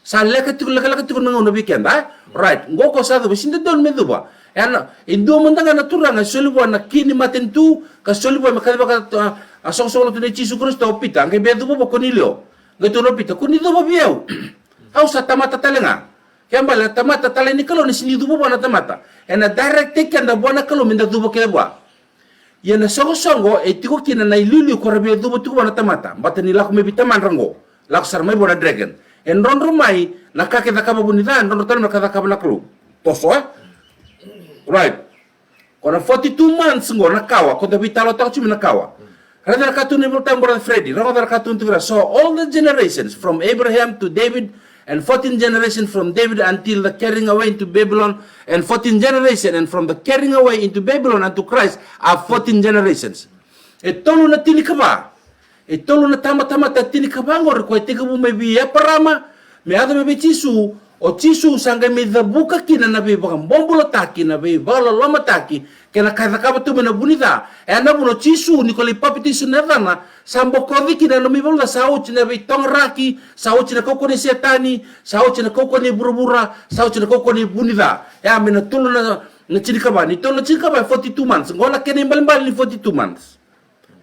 Sa leka tiko, lekaleka tiko na gauna vei keda, eh? Right. Oqo ko sa cuva, ti na dodonu me cuva. E na, e dua mada ga na Turaga, e soli vua na ki ni matanitu, ka soli vua me kacivaka, a, a soqosoqo lotu nei Jisu Kristo o Pita, qai bia cuva vua Konilio. Qai tuga o Pita, ko ni cuva vei au. Au sa tamata talega. Kena bale, tamata talai ni Kalou, ni ti ni cuva vua na tamata. E na direct-i keda vua na Kalou, me da cuva keda vua. Ia na soqosoqo, e tiko kina na iliuliu ko rabia cuva tiko vua na tamata. Bata ni lako mai vei tamada oqo. Lako sara mai vua na dragon. E drodro mai, na ka e cakava vuni ca, e drodro tale mai na ka e cakava na Kalou. Toso, eh? Right. Ko na forty-two months oqo na kawa, ko da veitalanoataka timi na kawa. Raica na katuni Bible Time, Brother Freddy, rogoca na katuni tiko ra. So all the generations from Abraham to David, and fourteen generations from David until the carrying away into Babylon, and fourteen generations, and from the carrying away into Babylon unto Christ are fourteen generations. E tolu na tinikava. E tolu na tama-, tamata tinikava oqori ko e tekivu mai vei Eparama, me yaco mai vei Jisu, o Jisu sa qai mai cavuka kina na veivakabobulataki, na veivakalolomataki, kei na ka e cakava tu mai na vu ni ca. E na vuna o Jisu ni ko lai papitaiso na yacana, sa bokoci kina na nome ivalu ca, sa oti na veitogaraki, sa oti na kaukauwa nei Setani, sa oti na kaukauwa nei vuravura, sa oti na kaukauwa nei vu ni ca. E a mai na tolu na, na tinikava, ni tolu na tinikava e forty-two months. Oqo na kena ibalebale ni forty-two months.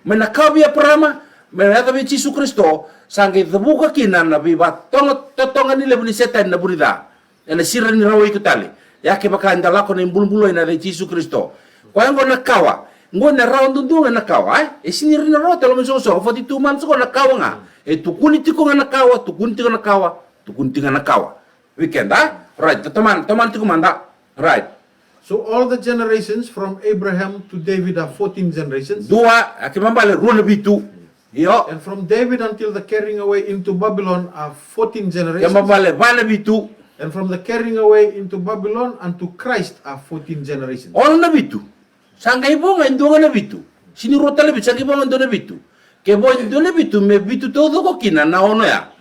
Mai na kawa vei Eparama, mai na yaco vei Jisu Kristo, sa qai cavuka kina na veivatoga-, totoga ni levu nei Setani na vu ni ca. E na ti rawa ni iko tale. Ia kevaka e da lako na ibulubuloi na yaca i Jisu Kristo. Koya oqo na kawa. Oqo na rawa duadua ga na kawa, eh? E ti ni rawa ni rawata loma ni soqosoqo, forty-two months oqo na kawa ga. E tukuni tiko ga na kawa, tukuni tiko ga na kawa, tukuni tiko ga na kawa. Weekend, eh? Right, ta-, taman, taman tiko mada. Right. So all the generations from Abraham to David are fourteen generations. Dua, aki mambale, rua na vitu. Io. And from David until the carrying away into Babylon are fourteen generations. Ki mambale, va na vitu. And from the carrying away into Babylon unto Christ are fourteen generations. Ono na vitu. Sa qai vo ga e dua ga na vitu. Ti ni rua tale vitu, sa qai vo ga e dua na vitu. Ke vo e dua na vitu, me vitu taucoko kina na ono ya.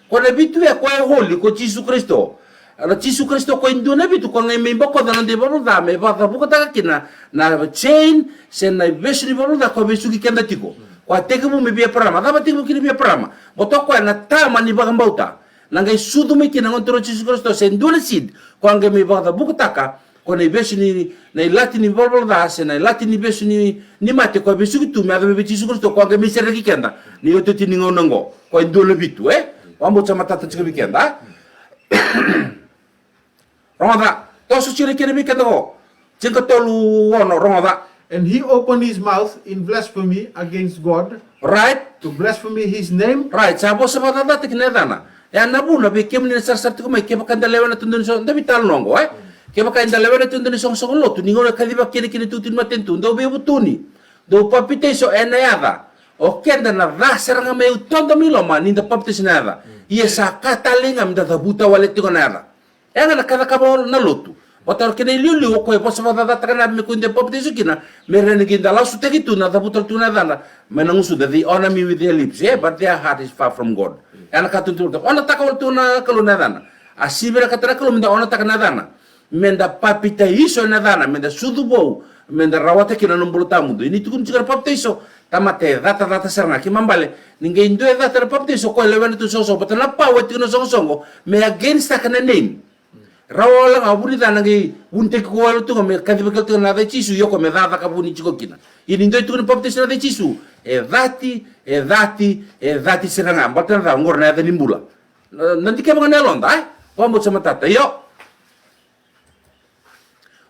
Ko na vitu ya, ko e holy, ko Jisu Kristo. Ana Jisu Kristo ko e dua na vitu, ko e qai mai bokoca na noda ivalu ca, me vakacavukataka kina na chain, se na ivesu ni ivalu ca, ko e vesuki keda tiko. Ko e tekivu mai vei Eparama, cava tekivu kina vei Eparama? Boto ko e na tama ni vakabauta. Na qai sucu mai kina na gone turaga o Jisu Kristo, se dua na seed, ko e qai mai vakacavukataka, ko na ivesu ni, na ilati ni valavala ca, se na ilati ni vesu ni, ni mate, ko e vesuki tu, me yaco mai vei Jisu Kristo, ko e qai mai sereki keda, ni otioti ni gauna oqo, ko e dua na vitu, eh? Vabauta sa matata tiko vei keda, eh? Rogoca, toso tiko na kena vei keda oqo. Tinikatolu ono, rogoca. And he opened his mouth in blasphemy against God. Right. To blaspheme his name. Right, sa vosa vakacacataki na yacana. E na vuna, vei kemuni na sarasara tiko mai, kevaka da lewena tuduni so-, da veitalanoa oqo, eh? Kevaka da lewena tuduni soqosoqo lotu, ni gauna kacivaki kina kina tutu ni matanitu, dou veivutuni. Dou papitaiso ena yaca. O keda na ca sara ga mai au toda mai loma, ni da papitaiso na yaca. Ia sa ka talei ga me da cavuta wale tiko na yaca. E nga na ka cakava na lotu. Bata aro kena iliuliu o koe vosa vakacacataka na me kua da papitaiso kina, me reni kina da lasutaki tu na cavuta tu na yacana, me na gusuda, they honor me with their lips, eh, but their heart is far from God. E nga na ka tu tu, onataka wale tu na Kalou na yacana. A sivi na ka tara Kalou me da onataka na yacana. Me da papitaiso na yacana, me da sucu vou, me da rawata kina na bula tawamudu. Ini tukuni tiko na papitaiso, tamata e cata, cata sara ga, ki mambale, ni qai dua e cata na papitaiso, ko e lewena tu soqosoqo, bata na pawa tiko na soqosoqo, me against-taka na name. Rawa wale ga, vuni ca na qai, vuni teki ko wale tu ga, me kacivaki wale tu ga na yaca i Jisu, io ko me cacaka vuni tiko kina. Ini dua e tukuni papitaiso na yaca i Jisu, e cati, e cati, e cati sara ga, bata na ca, oqori na yaca ni bula. Na, na dikeva ga na yalonda, eh? Wa mo sa matata, io.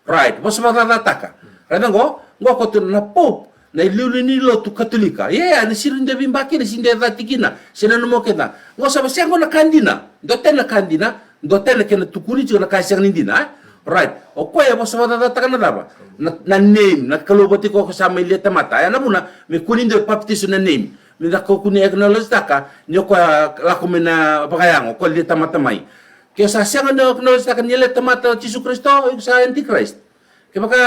Right, vosa vacacataka. Right, ngqo, ngqo ko tu na Pope, na iliuliu ni lotu Katolika. Ia, na siri nde vimbaki, na siri nde thatikina, siri na mo keda. Ngqo sa vasiango na kandina, dotena kandina, dotena ke na tukuni tiko na kaisiang ni dina, eh? Right, o koe vosa vacacataka na cava? Na, na name, na Kalou vati ko ko sa mai lia tamata. Ia na vuna, me kuni nde baptizo na name. Me da ko kuni acknowledge taka, ni o koe lako me na vakayango, ko lia tamata mai. Ke o sa sianga ni acknowledge taka ni lia tamata Jisu Kristo, iko sa Antichrist. Ke vaka,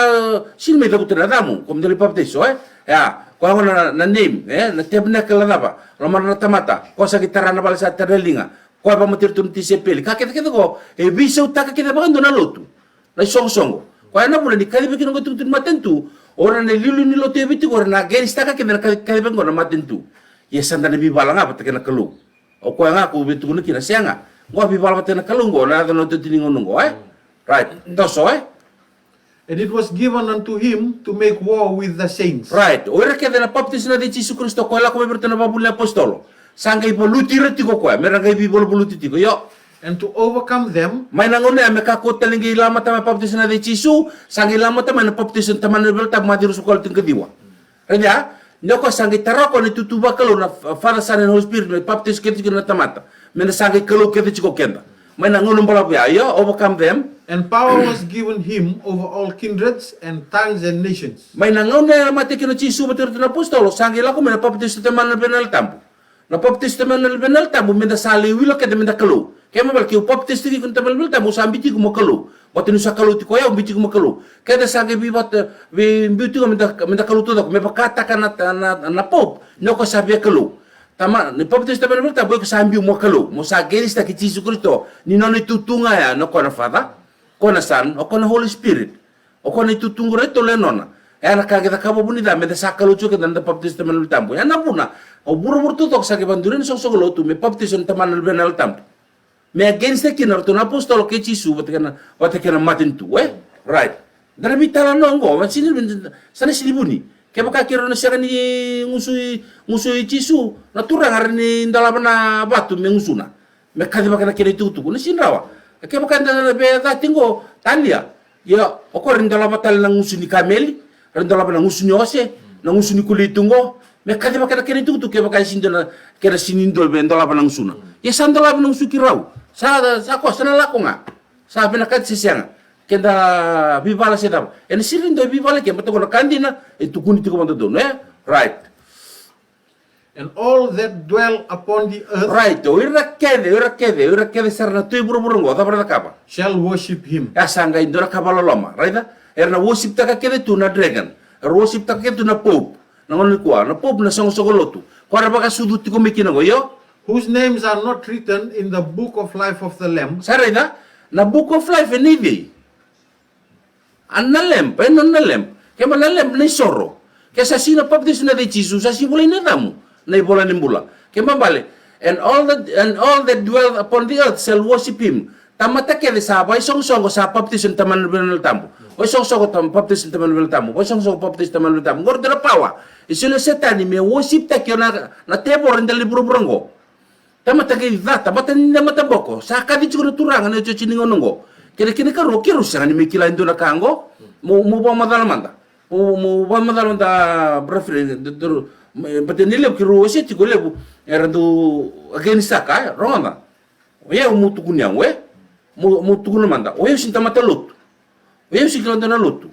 sini me da kutena camu, ko me da lia baptizo, eh? Ia, ko ago na, na name, eh? Na tabernacle na cava, loma na tamata, ko sa kitara na vale sa taralinga, ko ava matiri tu na tisepeli, ka keda keda ko, e visau taka keda vaka dua na lotu. Na isongosongo. Ko ia na vuna ni kaciva kina ngqo tukutuku ni matanitu. Ora na iliuliu ni lotu e viti ko ora na against taka keda na kaci-, kaciva ngqo na matanitu. Ia sa nda na vivala ga vata ke na Kalou. O koe ga ko vitukuna kina sianga. Ngqo vivala vata ke na Kalou ngqo, na aca na totini ngqo ngqo, eh? Right. Toso, eh? And it was given unto him to make war with the saints. Right. O ira keda na baptizo na cei Jisu Kristo, ko lako me vira tu na vavuli apositolo. Sa nqai valuti ira tiko koe, me ra nqai vivaluvaluti tiko, io. And to overcome them. Mai na gauna ia me ka ko tali nqai lamata mai baptizo na cei Jisu, sa nqai lamata mai na baptizo na Tamana na Luvena Tabu, Maciu ruasagavulu ma le kaciwa. Raica, ni o koe sa nqai tara koe na itutu vakalou na F-, Father, Son and Holy Spirit, me baptizo keda tiko na tamata. Me na sa nqai Kalou keda tiko keda. Mai na gauna balavu ia, io, overcome them. And power was given him over all kindreds and tongues and nations. Mai na gauna ia mate kina o Jisu vata ira tu na apositolo, sa nqai lako mai na baptizo na Tamana na Luvena Tabu. Na baptizo na Tamana na Luvena Tabu, me da sa lei wila keda me da Kalou. Ke ma vale ke au baptizo tiko na Tamana na Luvena Tabu, au sa biu tiko mo Kalou. Vata ni au sa Kalou tiko ia, au biu tiko mo Kalou. Keda sa nqai vi vata, vi biu tiko me da, me da Kalou totoko, me vakataka na, na, na Pope, ni o koe sa via Kalou. Tama, ni baptizo na Tamana na Luvena Tabu, ko sa biu mo Kalou. Mo sa against taki Jisu Kristo, ni nona itutu ga ia, ni o koe na Father, ko na Son, o koe na Holy Spirit. O koe na itutu ngqo ra e tolu e nona. E ana ka keda ka vavuni ca, me da sa Kalou tiko keda na baptizo na Tamana na Luvena Tabu. Ia na vuna, o vuravura totoko sa nqai vaduri na songosongo lotu, me baptizo na Tamana na Luvena Tabu. Me against kina ratou na apositolo ke Jisu, vata ke na, vata ke na matanitu, eh? Right. Da na vitala no ngqo, ma sini, sa na sini vuni. Ke vaka ke ro na sianga ni ngusu i, ngusu i Jisu, na turaga ra ni dolava na vatu me ngusuna. Me kaciva kena kena itukutuku, na sini rawa. Ke vaka da na ve cati ngqo, talia. Ia, o koe ra ni dolava tali na ngusu ni kameli, ra ni dolava na ngusu ni ose, na ngusu ni kulitu ngqo. Me kaciva kena kena itukutuku, ke vaka e sini dua na, kena sini dua ve dolava na ngusuna. Ia sa dolava na ngusu ki rau. Sa, sa ko, sa na lako ga. Sa vinakati se sianga. Ke da vivala se cava. E na siri dua vivala ke, ma toko na kandina, e tukuni tiko ma dodonu, eh? Right. And all that dwell upon the earth. Right, o ira kece, o ira kece, o ira kece sara na tui vuravura ngqo, cava ra cakava? Shall worship him. Ia sa nqai dua na kava loloma, right? Era na worship taka kece tu na dragon. Era worship taka kece tu na Pope. Na gauna nikua, na Pope na songosongo lotu. Ko ra vakasucu tiko mai kina ngqo, io? Whose names are not written in the book of life of the Lamb. Sa raica, na book of life e nei vei? A na Lamb, e nona na Lamb. Ke ma na Lamb na isoro. Ke sa sini baptizo na cei Jisu, sa sini volai na camu na ivola ni bula. Ke ma vale, and all that, and all that dwell upon the earth shall worship him. Tamata kece sa vaisongosongo sa baptizo na Tamana na Luvena Tabu. Vaisongosongo tam-, baptizo na Tamana na Luvena Tabu. Vaisongosongo baptizo na Tamana na Luvena Tabu. Ngqo ra dua na power. E soli o Setani me worship taki o na, na tevoro ni dali vuravura ngqo. Tamata nqai ca, tamata ni na mataboko. Sa kaci tiko na turaga na iotioti ni gauna ngqo. Kena, kena ikarua, ke rau sianga ni mai kila e dua na ka ngqo. Mo, mo vakamacala mada. Mo, mo vakamacala mada, brother, do, do, but ni levu ke rau ose tiko levu. Era dau against taka, eh, rogoca. O yau mo tukuni au, eh. Mo, mo tukuna mada. O yau sini tamata lotu. O yau sini kila dua na lotu.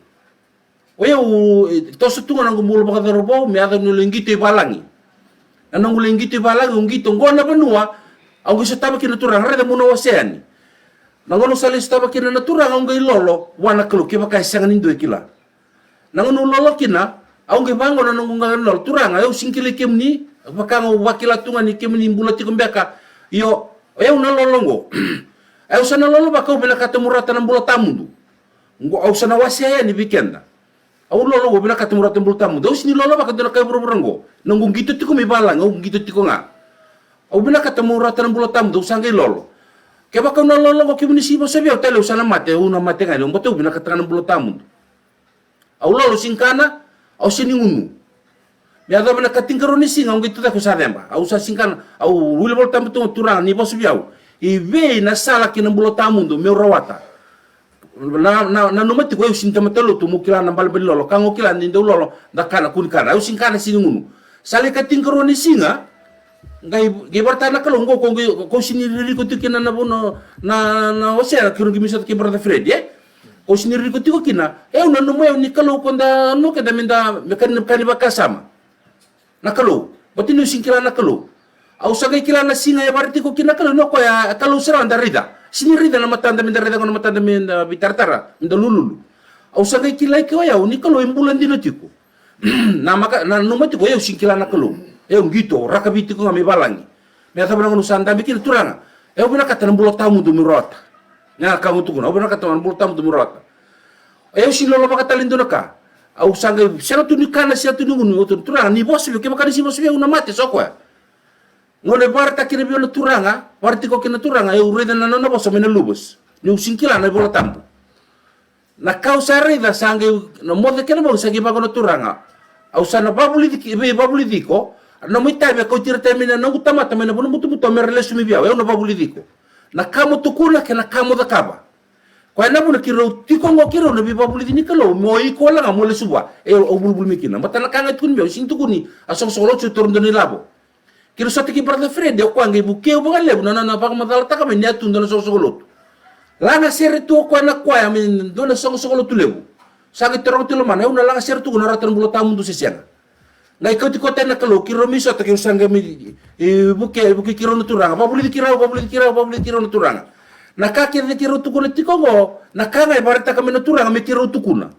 O yau, e, toso tu ga na noqu bula vakacaravou, me yaco niu lei qito i valagi. Na noqu lei qito i valagi, au qito qo na vanua, au qai sotava kina na turaga, raica mo na wasea ni. Na gauna au sa lei sotava kina na turaga, au qai lolo, vua na Kalou, ke vaka e sianga ni dua e kila. Na gauna au lolo kina, au qai vaqo na noqu qaqano, turaga, au sini kilai kemuni, vaka au vakila tu ga ni kemuni bula tiko beka, io, o yau na lolo qo. Au sa na lolo vaka au vinakata mo rata na bula tawamudu. Qo au sa na wasea yani vei keda. Au lolo qo vinakata mo rata na bula tawamudu. Au sini lolo vaka dua na ka i vuravura qo. Noqu qito tiko mai valagi, au qito tiko ga. Au vinakata mo rata na bula tawamudu, au sa qai lolo. Ke vaka au na lolo qo kemuni sini vosa vei au, talia au sa na mate, au na mate ga ni, au, but au vinakata ga na bula tawamudu. Au lolo sini kana, au sini gunu. Me yacova na katinikarua ni siga, au qai tucake au sa ceba. Au sa sini kana, au wila Volatabu tu ga, turaga, ni vosa vei au. I vei na sala ki na bula tawamudu meu rawata. Na, na, nanuma tiko, eu sini tamata lotu, mo kila na balbali lolo, ka au kila ni dau lolo, da kana, kuni kana, eu sini kana sini ngunu. Sala i ka tingkarua ni siga, ngai, ngai varata na Kalou, ngao ko, ngai, ko sini ririko tiko kina na vuna, na, na, o sea, kiro ngi miso tiko Brother Fred, eh? Ko sini ririko tiko kina, eu nanuma eu ni Kalou ko da, no keda me da, me kani, kani vakasama. Na Kalou. Bati ni au sini kila na Kalou. Au sa ngai kila na siga e varata tiko kina na Kalou, no ko e a Kalou sara da raica. Sini raica na matada me da raica ko na matada me da vitaratara, me da lululu. Au sa ngai kila i ke o au ni Kalou e bula dina tiko. Na maka, nanuma tiko, eu sini kila na Kalou. Eu qito, rakavi tiko ga me valagi. Me a tavana ngunu sa dabe kina Turaga. Eu vinakata na bula tawamudu meu rawata. Na ka au tukuna, au vinakata na bula tawamudu meu rawata. Eu sini lolovaka tale e dua na ka. Au sa ngai, sega tu ni kana, sega tu ni ngunu, au tukuna Turaga, ni vosa vei au, kevaka ni sini vosa vei au, au na mate, so koya. Ngona e varata kina vei au na Turaga, varata tiko kina na Turaga, eu raica na nona vosa mai na luvas. Ni au sini kila na iVola Tabu. Na ka au sa raica, sa ngai, na moce kena vau, sa ngai vaka na Turaga. Au sa na vavulici ki, vei vavulici iko, na mo itavi a kauti ira tale mai na noqu tamata, mai na vuna butobuto, me ra lesu mai vei au, eu na vavulici iko. Na ka mo tukuna, kei na ka mo cakava. Koya na vuna kiro tiko qo kiro na veivavulici ni Kalou, mo iko laga mo lesu vua, e au vulivuli mai kina. Bata na ka ngai tukuni vei au, sini tukuni a Soqosoqo Lotu, sini toro dua na ilavo. Kiro sota ki Brother Fred, o koya ngai vukeu vakalevu na, na, na vakamacalataka mai ni a tu dua na Soqosoqo Lotu. Laga sere tu o koya na koya mai dua na Soqosoqo Lotu levu. Sa ngai taroga tu lomana, eu na laga sere tu ko na rata na bula tawamudu se sega. Ngai kauti ko tale na Kalou, kiro mai sota kiro sa ngai mai, e, vuke, vuke kiro na Turaga, vavulici kiro, vavulici kiro, vavulici kiro na Turaga. Na ka kece kiro tukuna tiko qo, na ka ngai varataka mai na Turaga me kiro tukuna.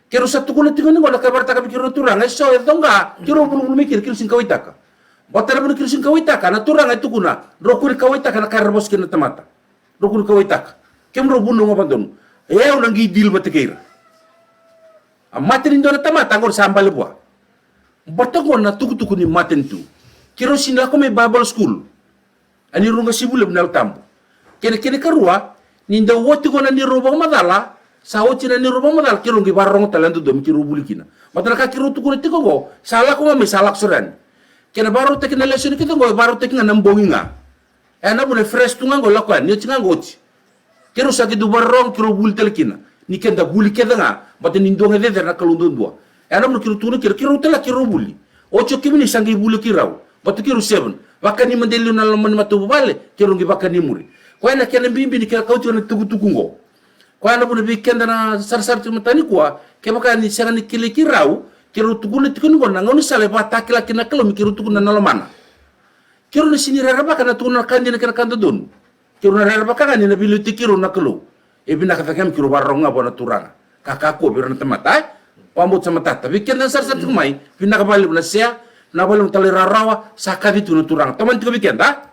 Kiro sa tukuna tiko ni qo na ka varataka mai kiro na Turaga, e so e coqa, kiro vulivuli mai kiro, kiro sini kawaitaka. Bata na vuna kiro sini kawaitaka, na Turaga e tukuna, drau kuri kawaitaka na ka era vosa kina na tamata. Drau kuri kawaitaka. Kemudrau vunau ga vata donu. E au na qai deal vata kei ira. A mate ni dua na tamata, qo sa bale vua. Bata qo na tukutuku ni matanitu. Kiro sini lako mai Bible school. Ani ruga sivu levu na Yalo Tabu. Kena, kena ikarua, ni dau oti qo na neirau vakamacala, sa oti na neirau vakamacala, kiro ngai vakarorogo tale na dodomo kiro vuli kina. Bata na ka kiro tukuna tiko qo, sa lako ga mai, sa lako sara ni. Kena vakarautaki na lesson kece qo, e vakarautaki ga na bogi ga. E na vuna e fresh tu ga qo, lako e, ni oti ga qo oti. Kiro sa kidu vakarorogo, kiro vuli tale kina. Ni keda vuli kece ga, bata ni dua ga cecere na Kalou duadua. E na vuna kiro tukuna kiro, kiro tala kiro vuli. Oti o kemuni sa ngai vuli kiro. Bata kiro seven. Vakani mada e liu na loma ni matavuvale, kiro ngai vakani muri. Koya na kena bibi ni kena kauti na tukutuku qo. Koya na vuna vei keda na sarasara tiko matanikua, kevaka ni sega ni kilai kiro, kiro tukuna tiko ni qo na gaunisala e vatakila kina na Kalou mai kiro tukuna na lomana. Kiro na sini rerevaka na tukuna na ka dina kei na ka dodonu. Kiro na rerevaka ga ni na veiliutaki kiro na Kalou. E vinaka cake ga mai kiro vakarorogo ga vua na Turaga. Ka kakua vei ira na tamata, e? Vabauta sa matata. Vei keda na sarasara tiko mai, vinaka vakalevu na share, vinaka vakalevu na talairawarawa, sa kaci tiko na Turaga. Tomani tiko vei keda.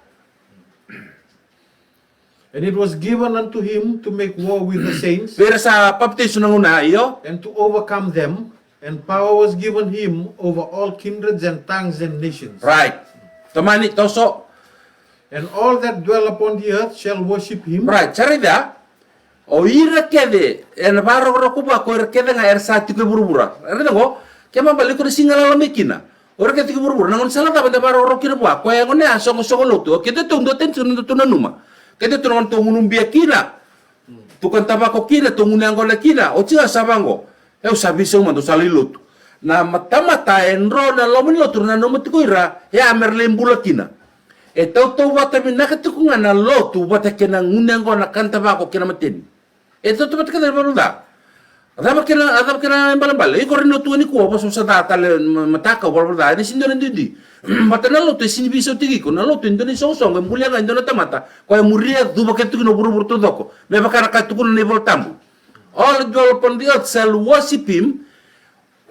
And it was given unto him to make war with the saints, vei ira sa papitaiso na gauna, io. And to overcome them, and power was given him over all kindreds and tongues and nations. Right. Tomani, toso. And all that dwell upon the earth shall worship him. Right, sa raica. O ira kece e na vakarokoroko vua, ko ira kece ga era sa tiko e vuravura. Raica qo, ke mabali ko na sini galala mai kina. O ira kece tiko e vuravura, na gaunisala cava e na vakarokoroko kina vua, koya gona a Soqosoqo Lotu. O keda tou dua tani, tou nanuma. Keda tou na gunu bia kina. Tou kana tavako kina, tou gunu yaqona kina. Oti ga sa vaqo. Eu sa veisau mada, au sa lai lotu. Na ma-, tamata e dro na loma ni lotu, ra nanuma tiko ira, e a mera lai bula kina. E tautauvata vinaka tiko ga na lotu vata kei na gunu yaqona, kana tavako kei na mateni. E tautauvata kece, e valevale ca. A cava kena, a cava kena balebale. Iko rainia lotu nikua, vosavosa ca tale ma-, mataka, valevale ca. E sini dua na duty. Vata na lotu e sini veisautaki iko. Na lotu e dua na isoqosoqo e bulia ga e dua na tamata, koya e muria, cuva kece tiko na vuravura taucoko. Me vaka na ka tukuna na iVola Tabu. All that dwell upon the earth shall worship him,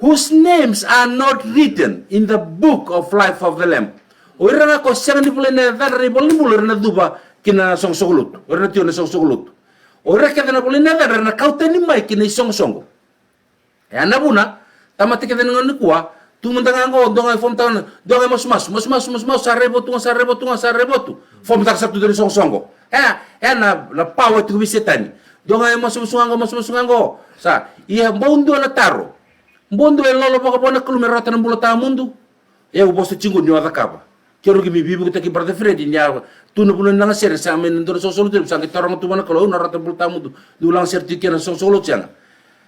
whose names are not written in the book of life of the Lamb. O ira ga ko sega ni volai na yacadra i vala ni bula, ira na cuva ki na soqosoqo lotu. Ira na tio na soqosoqo lotu. O ira kece na volai na yacadra, ira na kau tani mai ki na isoqosoqo. E a na vuna, tamata kece ni gauna nikua, tu mada ga qo, dua ga e form taka, dua ga e masumasu, masumasu, masumasu, sa raivotu ga, sa raivotu ga, sa raivotu. Form taka sa tuda ni soqosoqo. E, e na, na power tiko vei Setani. Dua ga e masumasu ga qo, masumasu ga qo. Sa, ia bau dua na taro. Bau dua e lolovaka vua na Kalou me rawata na bula tawamudu. E au vosa tiko ni o a cakava. Ke rogo mi bibu ke taki Brother Fred, ni a tu na buna na ngasere, sa mena dora sosokoto, sa ke taronga tu mana Kalou, na rata bula tamudu, du ngasere tu kena sosokoto sianga.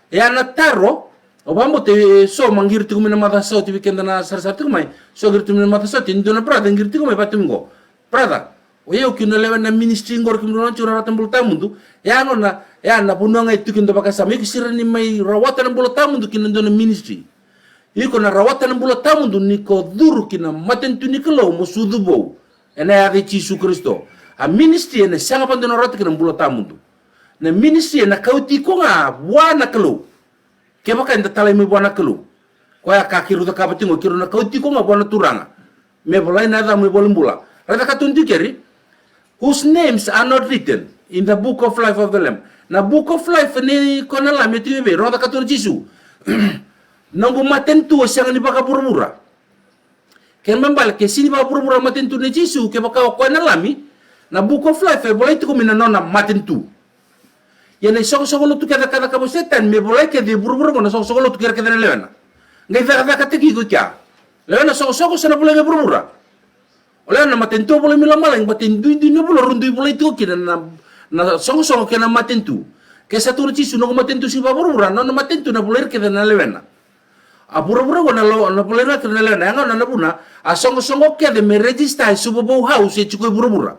E ana taro, o bambo te so mangiri tiku mi na mata so, ti weekend na sara sara tiku mai, so ngiri tiku mi na mata so, ti ndu na brother ngiri tiku mai, batu mingo. Brother, o yau ki na lewe na ministry ngor ki muna na rata bula tamudu, e ana na, e ana buna ngai tu ki ndo baka sa, mi ki sira ni mai rawata na bula tamudu ki na ndu na ministry. Iko na rawata na bula tamudu ni ko duru ki na matanitu ni Kalou mo sudu vou. E na yaca Jisu Kristo. A ministry e na sianga bando na rawata ki na bula tamudu. Na ministry e na kauti ko nga vua na Kalou. Ke vaka enda talai mai vua na Kalou. Ko ya ka kiru da kaba tingo kiru na kauti ko nga vua na Turaga. Me volai na yacamu e voli bula. Raica katun tu keri. Whose names are not written in the book of life of the Lamb. Na book of life ni ko na Lami ti veve, rogoca katun Jisu. Noqu matanitu a sianga ni vakavuravura. Ke mambala ke sini vakavuravura matanitu ni Jisu, ke vaka o ko na Lami, na book of life e volai tiku mi na nona matanitu. Ia na soqosoqo lotu keda keda kabo Setan, me volai keda vuravura ngo na soqosoqo lotu keda keda na lewena. Ngai cakacaka teki ko kia. Lewena soqosoqo sa na volai ngai vuravura. O lewena matanitu a volai mi lomalagi, matanitu dui dui na vula, rundui volai tiku kina na, na soqosoqo ke na matanitu. Ke sa turu Jisu noqu matanitu si vakavuravura, nona matanitu na volai keda na lewena. A vuravura ngo na lo, na volai keda na lewena, e nga na na vuna, a soqosoqo keda me register e suva vou house e tiku e vuravura.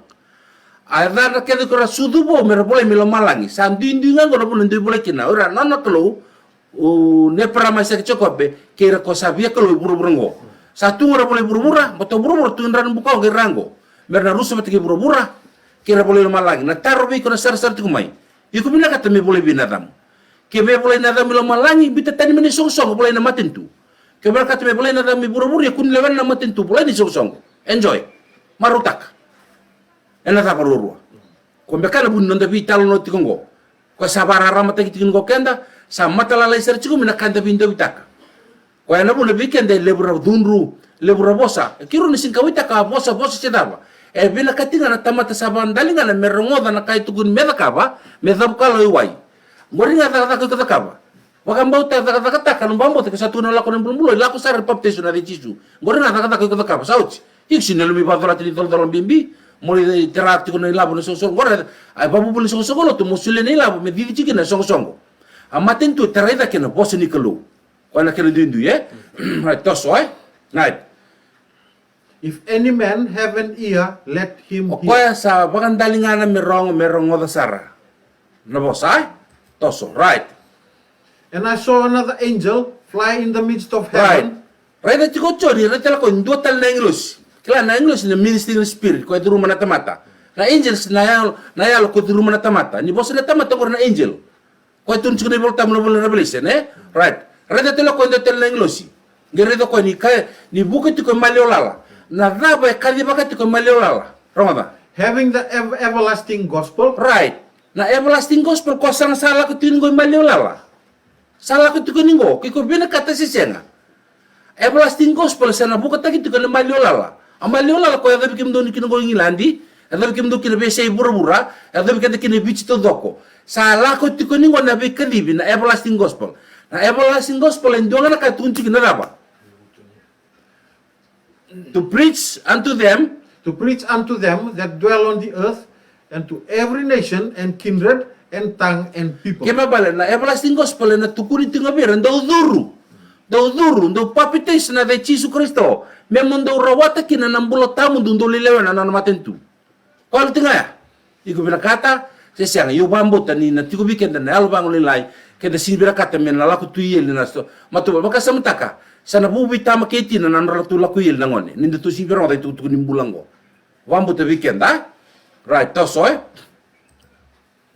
A cana keda ko ra sudu vou me ra volai mi lomalagi, sa dui dui nga ngo na vuna dui volai kina, ora nona Kalou, u ne parama sa ke Jakobe, ke ra ko sa via Kalou vuravura ngo. Sa tu ngo ra volai vuravura, mo to vuravura tu nran buka ke rango. Me ra na rusa vata ke vuravura, ke ra volai lomalagi. Na taro vei ko na sara sara tiku mai. Iko mi na kata me volai vei na yacamu. Ke me volai na yacamu lomalagi, bita tani me ni soqosoqo, volai na matanitu. Ke me na kata me volai na yacamu vuravura, ia kuni lewena na matanitu, volai ni soqosoqo. Enjoy. Marutaka. E na cava ruarua. Ko me kana vuni nonda vi talo no tiku ngo. Ko sa vara rama taki tiku ngo kenda, sa mata lalai sara tiku mi na kanda vi ndo vitaka. Ko e na vuna vi kenda e levu ra cudru, levu ra vosa. E kiru ni sini ka vitaka vosa, vosa se cava. E vina kati nga na tamata sa vandalinga na me rogoca na kai tuku ni me cakava, me cavu kalo i wai. Ngori nga cakacaka ko cakava. Vakabauta cakacakataka, no bambo te ke sa tu na lako na bulubulu, lako sara baptism na de Jisu. Ngori nga cakacaka ko cakava, sa oti. Iko sini lumi vacola tini colcola bimbi, mori tera tiku na ilavo na soqosoqo, ngori, ai vavuvuli soqosoqo lotu, mo sule na ilavo, me cici kina soqosoqo. A matanitu tera i cake na vosa ni Kalou. Ko na kena duidui, e? Right, toso, e? Right. If any man have an ear, let him hear. O koya sa vakandalinga na me rogo, me rogoca sara. Na vosa, e? Toso, right. And I saw another angel fly in the midst of heaven. Right. Raica tiko Joni, raica tala ko e dua tala na angelosi. Kila na angelosi na ministering spirit, ko e curuma na tamata. Na angels na yalo, na yalo ko e curuma na tamata. Ni vosa na tamata ko na angel. Ko e tuni tiko na iVolatabu na vola Revelation, e? Right. Raica tala ko e dua tala na angelosi. Qai raica ko e ni ka, ni vuka tiko e mali o lala. Na cava e kaci vaka tiko e mali o lala. Rogoca. Having the ev-, everlasting gospel. Right. Na everlasting gospel ko sa na sa lako tiko ni ngo e mali o lala. Sa lako tiko ni ngo, ke ko vina kata se sega. Everlasting gospel sa na vukataki tiko na mali o lala. A mali o lala ko e yacavi kemudou ni kina ngo England, e yacavi kemudou kina vei se i vuravura, e yacavi keda kina Viti taucoko. Sa lako tiko ni ngo na veikacivi na everlasting gospel. Na everlasting gospel e dua ga na ka tuni tiko na cava. To preach unto them. To preach unto them that dwell on the earth, and to every nation, and kindred, and tongue, and people. Ke mabale, na everlasting gospel e na tukuni tiko nga vei ira, dou curu. Dou curu, dou papitaiso na yaca i Jisu Kristo. Me mo dou rawata kina na bula tamudu, dou lilewena na, na matanitu. Ko alu tiko nga ya. Iko vina kata, se sega, i au vabauta ni na tiko vei keda na yalo vagoneilai, keda sini vina kata me na lako tui eli na so. Matua, vakasamataka, sa na vuvi tama kei tina na nora tu lako eli na gone. Ni da tu sini vina rogoca i tukutuku ni bula ngo. Vabauta vei keda. Right, toso, e?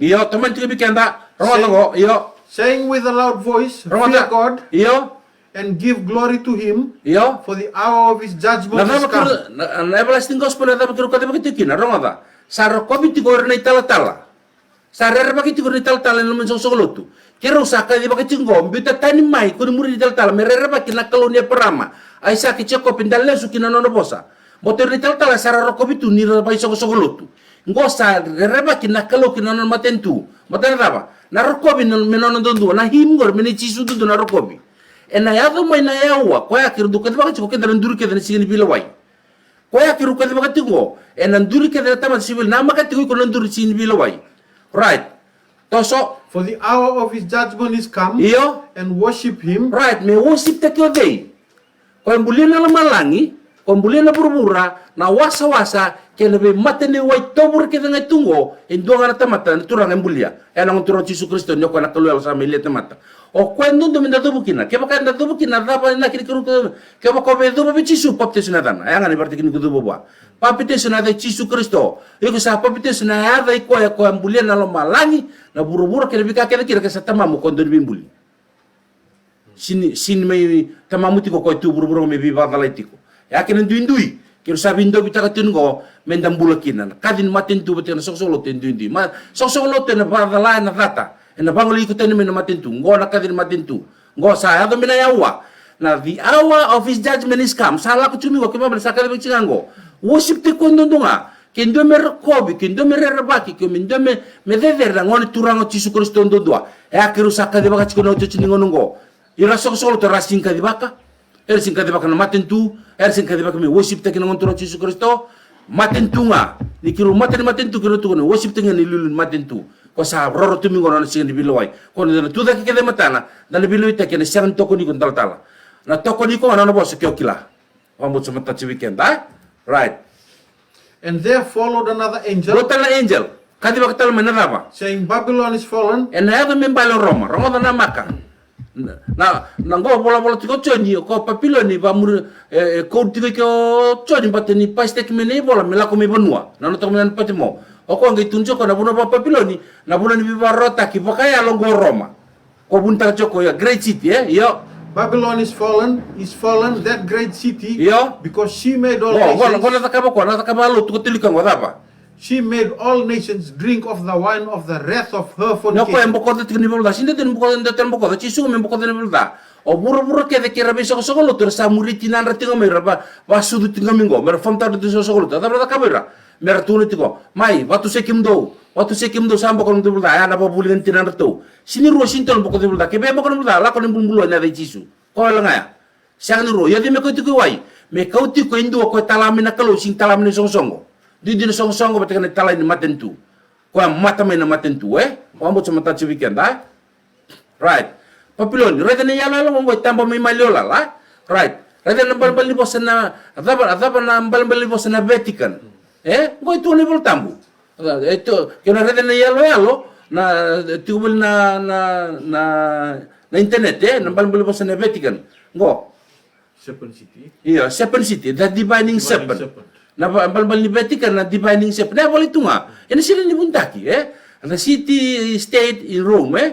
Io, taman tiko vei keda. Rogoca ngo, io. Saying with a loud voice, rogoca. Fear God. Io. And give glory to him, io, for the hour of his judgment is come. Na cava kiru, na, na everlasting gospel, na cava kiru kaci vaka tiko kina, rogoca. Sa rokovi tiko ira na italatala. Sa rerevaki tiko ira na italatala e na loma ni soqosoqo lotu. Keirau sa kaci vaka tiko ngo, biuta tani mai, ko ni muri na italatala, me rerevaki na Kalou ni Eparama, Aisake, Jekope, dalesu kina nona vosa. Mo ira na italatala sa ra rokovi tu ni ra vai soqosoqo lotu. Ngo sa rerevaki na Kalou kina nona matanitu. Mo ira na cava, na rokovi na, me nona duadua, na hymn ngo, me nei Jisu duadua na rokovi. E na yaco mai na yaua, ko ya kiru dou kaci vaka tiko keda na duri keda na siga ni vilawai. Ko e aki ru kadebekia tiko. E na nduri kede na tamata sivil na maka tiko iko na nduri sin vilawai. Right. Toso. For the hour of his judgment is come. Io. And worship him. Right. Me worship taki o dei. Ko e bulia na lomalangi, ko e bulia na vuruvura, na wasawasa, kei na vei mataniwai tobura kede ngai tugo, e dua ga na tamata, na Turaga e bulia. E na gonturon Jisu Kristo, ni o ko na kalu alo sa me lia tamata. O ko e dudu me na dubu kina, ke vaka na dubu kina, cava na kiri kiru ke, ke vaka o vei dubu vei Jisu, papitaiso na cana, e anga ni vartaki ni ko dubu vua. Papitaiso na cai Jisu Kristo, iko sa papitaiso na e a cai ko e ko e bulia na lomalangi, na vuruvura, kei na vika kede kira ke sa tamamu ko e doni vei buli. Sin, sin mai tamamu tiko ko e tu vuruvura me vivacalai tiko. E aki na duidui, ke ru sa vindui vitaka tiko, me da bula kina. Na kaci ni matanitu vata na soqosoqo lotu e duidui. Ma, soqosoqo lotu e na vacala, e na cata. E na vagoli iko tani me na matanitu. Qo na kaci ni matanitu. Qo sa yaco me na yaua. Na the hour of his judgment is come. Sa lako tiko mi qo, ke mabana sa kaci vaka tiko qo. Worship tiko e dua dua ga. Ke dua me rakovi, ke dua me reravaki, ke dua me, me cecere na gone Turaga o Jisu Kristo dua dua. E aki ru sa kaci vaka tiko na o tio tini gone qo. Ira soqosoqo lotu ra sin kaci vaka. Era sin kaci vaka na matanitu, era sin kaci vaka me worship taki na gone Turaga o Jisu Kristo. Matanitu ga, ni kiru matanitu, matanitu kiru tu na worship taki ga ni lulu ni matanitu. Ko sa roro tu mi gone na siga ni vilawai. Ko na tu taki kede matana, na vilawai taki na siga ni tokoni ko na talatala. Na tokoni ko na na vosa ke o kila. Vamos to match the weekend, eh? Right. And there followed another angel. Rota na angel. Kaci vaka tala mai na cava? Saying, Babylon is fallen. E na yaco me bale o Roma. Roma na maka. Na, na, na qo volavola tiko Joni, ko Babiloni, vamuri, e, e, ko tiko ko Joni, bata ni paisteki me nei vola, me lako me vanua. Na no toko me na Patimo. O ko qai tunjo ko na vanua va Babiloni, na vanua ni vivarotaki, vakayalo qo Roma. Ko vunitaka tiko, ia, great city, eh? Io. Babylon is fallen, is fallen, that great city, io, because she made all nations. Qo, qo, qo na cakava ko, na cakava lotu ko tilika qo, cava? She made all nations drink of the wine of the wrath of her fornication. Ni o ko e bokoca tiko ni vela ca. Sin dede ni bokoca, dede ni bokoca. Jisu me bokoca ni vela ca. O vuravura kece ke ra vei soqosoqo lotu ra sa muri tinadra tiko mai ra va, vasucu tiko mai qo. Me ra famtadra tiko soqosoqo lotu. Cava ra cakava ira? Me ra tuna tiko. Mai, vatusei kemudou. Vatusei kemudou sa bokoca ni vela ca. Ia na vavuli ni tinadratou. Sin ni rua sin tolu bokoca ni vela ca. Ke vei bokoca ni vela ca. Lako ni bulubulu na cai Jisu. Ko e lagaia. Siaga ni rua. Ia cei me kau tiko i wai. Me kau tiko e dua ko e tala mai na Kalou, sin tala mai na soqosoqo. Didi na soqosoqo, vata kei na tala ni matanitu. Ko e mata mai na matanitu, eh? Vamos to match the weekend, eh? Right. Babiloni, raica na yaloyalo, qo e taba mai maliolala, eh? Right. Raica na balebale ni vosa na, a cava, a cava na balebale ni vosa na Vatican. Eh? Qo e tu na iVolatabu. E tu, ke na raica na yaloyalo, na, tiko voli na, na, na, na internet, eh? Na balebale ni vosa na Vatican. Qo. Serpent City. Ia, Serpent City, the divining serpent. Na ba-, balebale ni Vatican na divining serpent. Na, voli tu ga. E na sila ni vunitaki, eh? The city state in Rome, eh?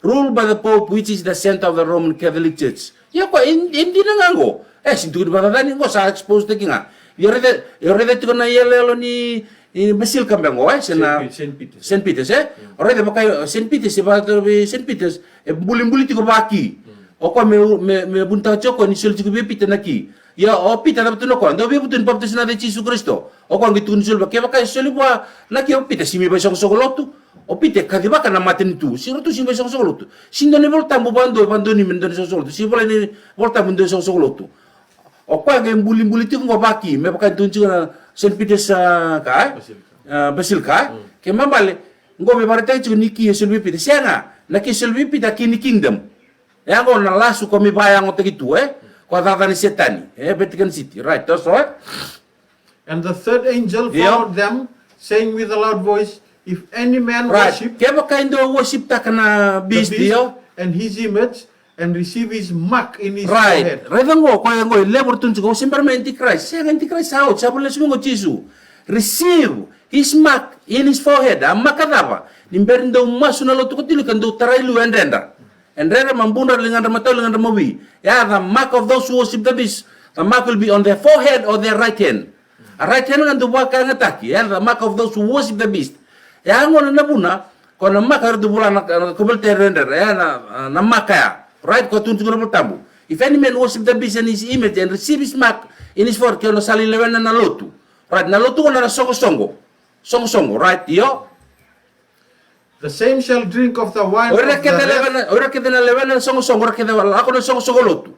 Ruled by the Pope, which is the center of the Roman Catholic Church. Ia ko, in, in dina ga qo. Eh, sin tuku ni vata cani qo, sa expose taki ga. Ia raica, ia raica tiko na yaloyalo ni, ni Basilica ba qo, eh? Saint Pe-, Saint Peter's. Saint Peter's, eh? Raica vaka Saint Peter's, e vaka Saint Peter's, e bulibuli tiko vaki. O ko me, me, me vunitaki tiko ni soli tiko vei Pita na ki. Ia o Pita na vutuna ko. Ndo vei vutuna papitaiso na cai Jisu Kristo. O ko qai tuku ni soli vaka, ke vaka e soli vua na ki o Pita, sin mai vai soqosoqo lotu. O Pita e kaci vaka na matanitu. Sin ratu sin vai soqosoqo lotu. Sin doni iVolatabu va dua, va dua ni me doni soqosoqo lotu. Sin vola ni iVolatabu doni soqosoqo lotu. O ko qai bulibuli tiko qo vaki. Me vaka e tuku tiko na Saint Peter's, ah, ka, eh? Basilica. Ah, Basilica, eh? Ke mabale. Qo me varetaki tiko ni ki e soli vei Pita. Siaga, na ki e soli vei Pita ki ni kingdom. E a qo na lasu ko mi vaya qo taki tu, eh? Ko a cacani Setani, eh? Vatican City, right, toso, eh? And the third angel followed them, saying with a loud voice, if any man worship, ke vaka e dua worship taka na beast, io, and his image, and receive his mark in his forehead. Raica qo, ko e qo, e level tu tiko, o simbarame Antichrist, siaga Antichrist, sa o, sa vole sumi qo Jisu. Receive his mark in his forehead, a maka cava? Ni bera ni dau masu na lotu ko tilika dau tarai lu endrendra. Endrendra, mabudra, ligadra matau, ligadra mawi. Ia, the mark of those who worship the beast. The mark will be on their forehead or their right hand. A right hand ga dau vakayagataki. Ia, the mark of those who worship the beast. Ia, qo na vuna, ko na maka ra dau vula na, na, ko bel te endrendra. Ia, na, na maka ia. Right, ko tun tiko na Volatabu. If any man worship the beast and his image and receive his mark in his forehead, ke o na sali lewena na lotu. Right, na lotu qo na soqosoqo. Soqosoqo, right, io. The same shall drink of the wine of the wrath. O ira kece na lewena, o ira kece na lewena soqosoqo, o ira kece lako na soqosoqo lotu.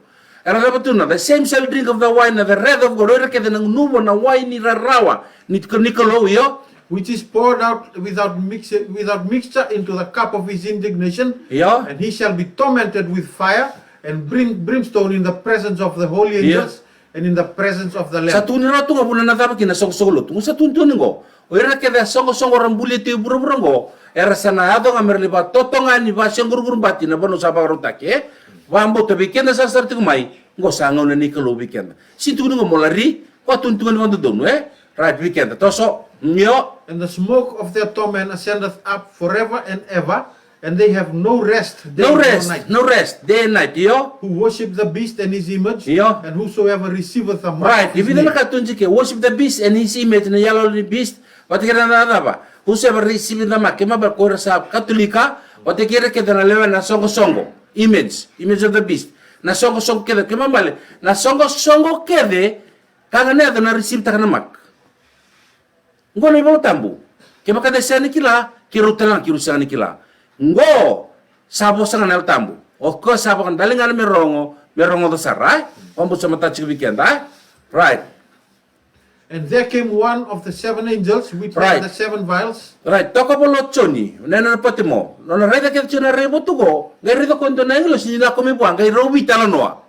Era cava tuna, the same shall drink of the wine of the wrath of God. Oira kece na nuvo na waini rarawa ni, ni Kalou, io. Which is poured out without mix-, without mixture into the cup of his indignation. Io. And he shall be tormented with fire and brim-, brimstone in the presence of the holy angels and in the presence of the Lamb. Sa tukuni rawa tuga vuna na cava kina soqosoqo lotu. Sa tukuni tuga qo. Oira kece a soqosoqo ra bulia tei vuravura qo, era sa na yaco ga me ra lei vatotoga ni vasiaquruvuru bati na vanua sa vakarautaki, e. Vabauta vei keda sarasara tiko mai, qo sa gauna nei Kalou vei keda. Sa tukuni qo mo lari, ko tukuni tuga ni vakadodonu, e. Right, vei keda. Toso, io. And the smoke of their torment ascendeth up forever and ever, and they have no rest, day nor night. No rest, no rest, day and night, io. Who worship the beast and his image, io, and whosoever receiveth a mark of his name. Right, e vica na ka tuga tike, worship the beast and his image, na yalo ni beast, vata kei na cava. Whosoever receiveth the mark, ke mabal ko ira sa Katolika, vata kei ira kece na lewe na soqosoqo, image, image of the beast. Na soqosoqo kece, ke mabal, na soqosoqo kece, kaga na yaco na receive taka na mark. Qo na iVola Tabu. Ke vaka de sa ni kila, ke rauta lagi ke rau sa ni kila. Qo sa vosa ga na Ivola Tabu. O ko sa vaka dali ga na me rogo, me rogo do sara, e? Vabauta sa matata tiko vei keda, e? Right. And there came one of the seven angels which had the seven vials. Right. Toka volo Joni, nena na Patimo. Nona raica kece Joni a raivotu qo, qai raica ko dua na agilosi ni nako mai vua, qai rauvi talanoa.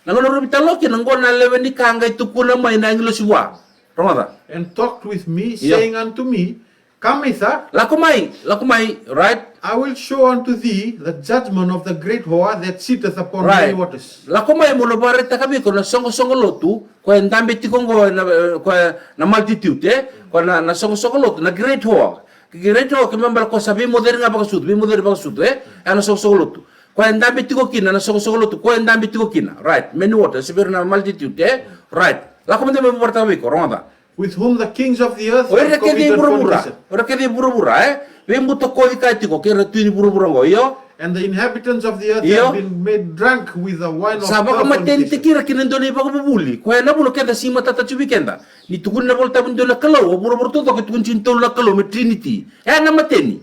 Na gauna rauvi talanoa kina qo na lewe ni ka qai tukuna mai na agilosi vua. Rogoca. And talked with me, saying unto me, Come hither. Lako mai, lako mai, right? I will show unto thee the judgment of the great whore that sitteth upon many waters. Lako mai mo na vakaraitaka vei ko na soqosoqo lotu, ko e dabe tiko qo na, eh, ko e na multitude, e? Ko na, na soqosoqo lotu, na great whore. Great whore, ke mabal ko sa veimoceri ga vakasucu, veimoceri vakasucu, e? E na soqosoqo lotu. Ko e dabe tiko kina, na soqosoqo lotu, ko e dabe tiko kina. Right, many waters, se vei ira na multitude, e? Right. Lako mai mo vakaraitaka vei ko, rogoca. With whom the kings of the earth have committed fornication. Oira kece i vuravura. Oira kece i vuravura, e? Veimutakoci ka tiko, kei ira tui ni vuravura qo, io. And the inhabitants of the earth have been made drunk with the wine of her fornication. Sa vakamateni tiki ira kina dua na ivakavuvuli. Ko e na vuna kece sa matata tiko vei keda. Ni tukuni na Vola Tabu ni dua na Kalou, o vuravura taucoko e tukuni tiko ni tolu na Kalou, me Trinity. E na mateni.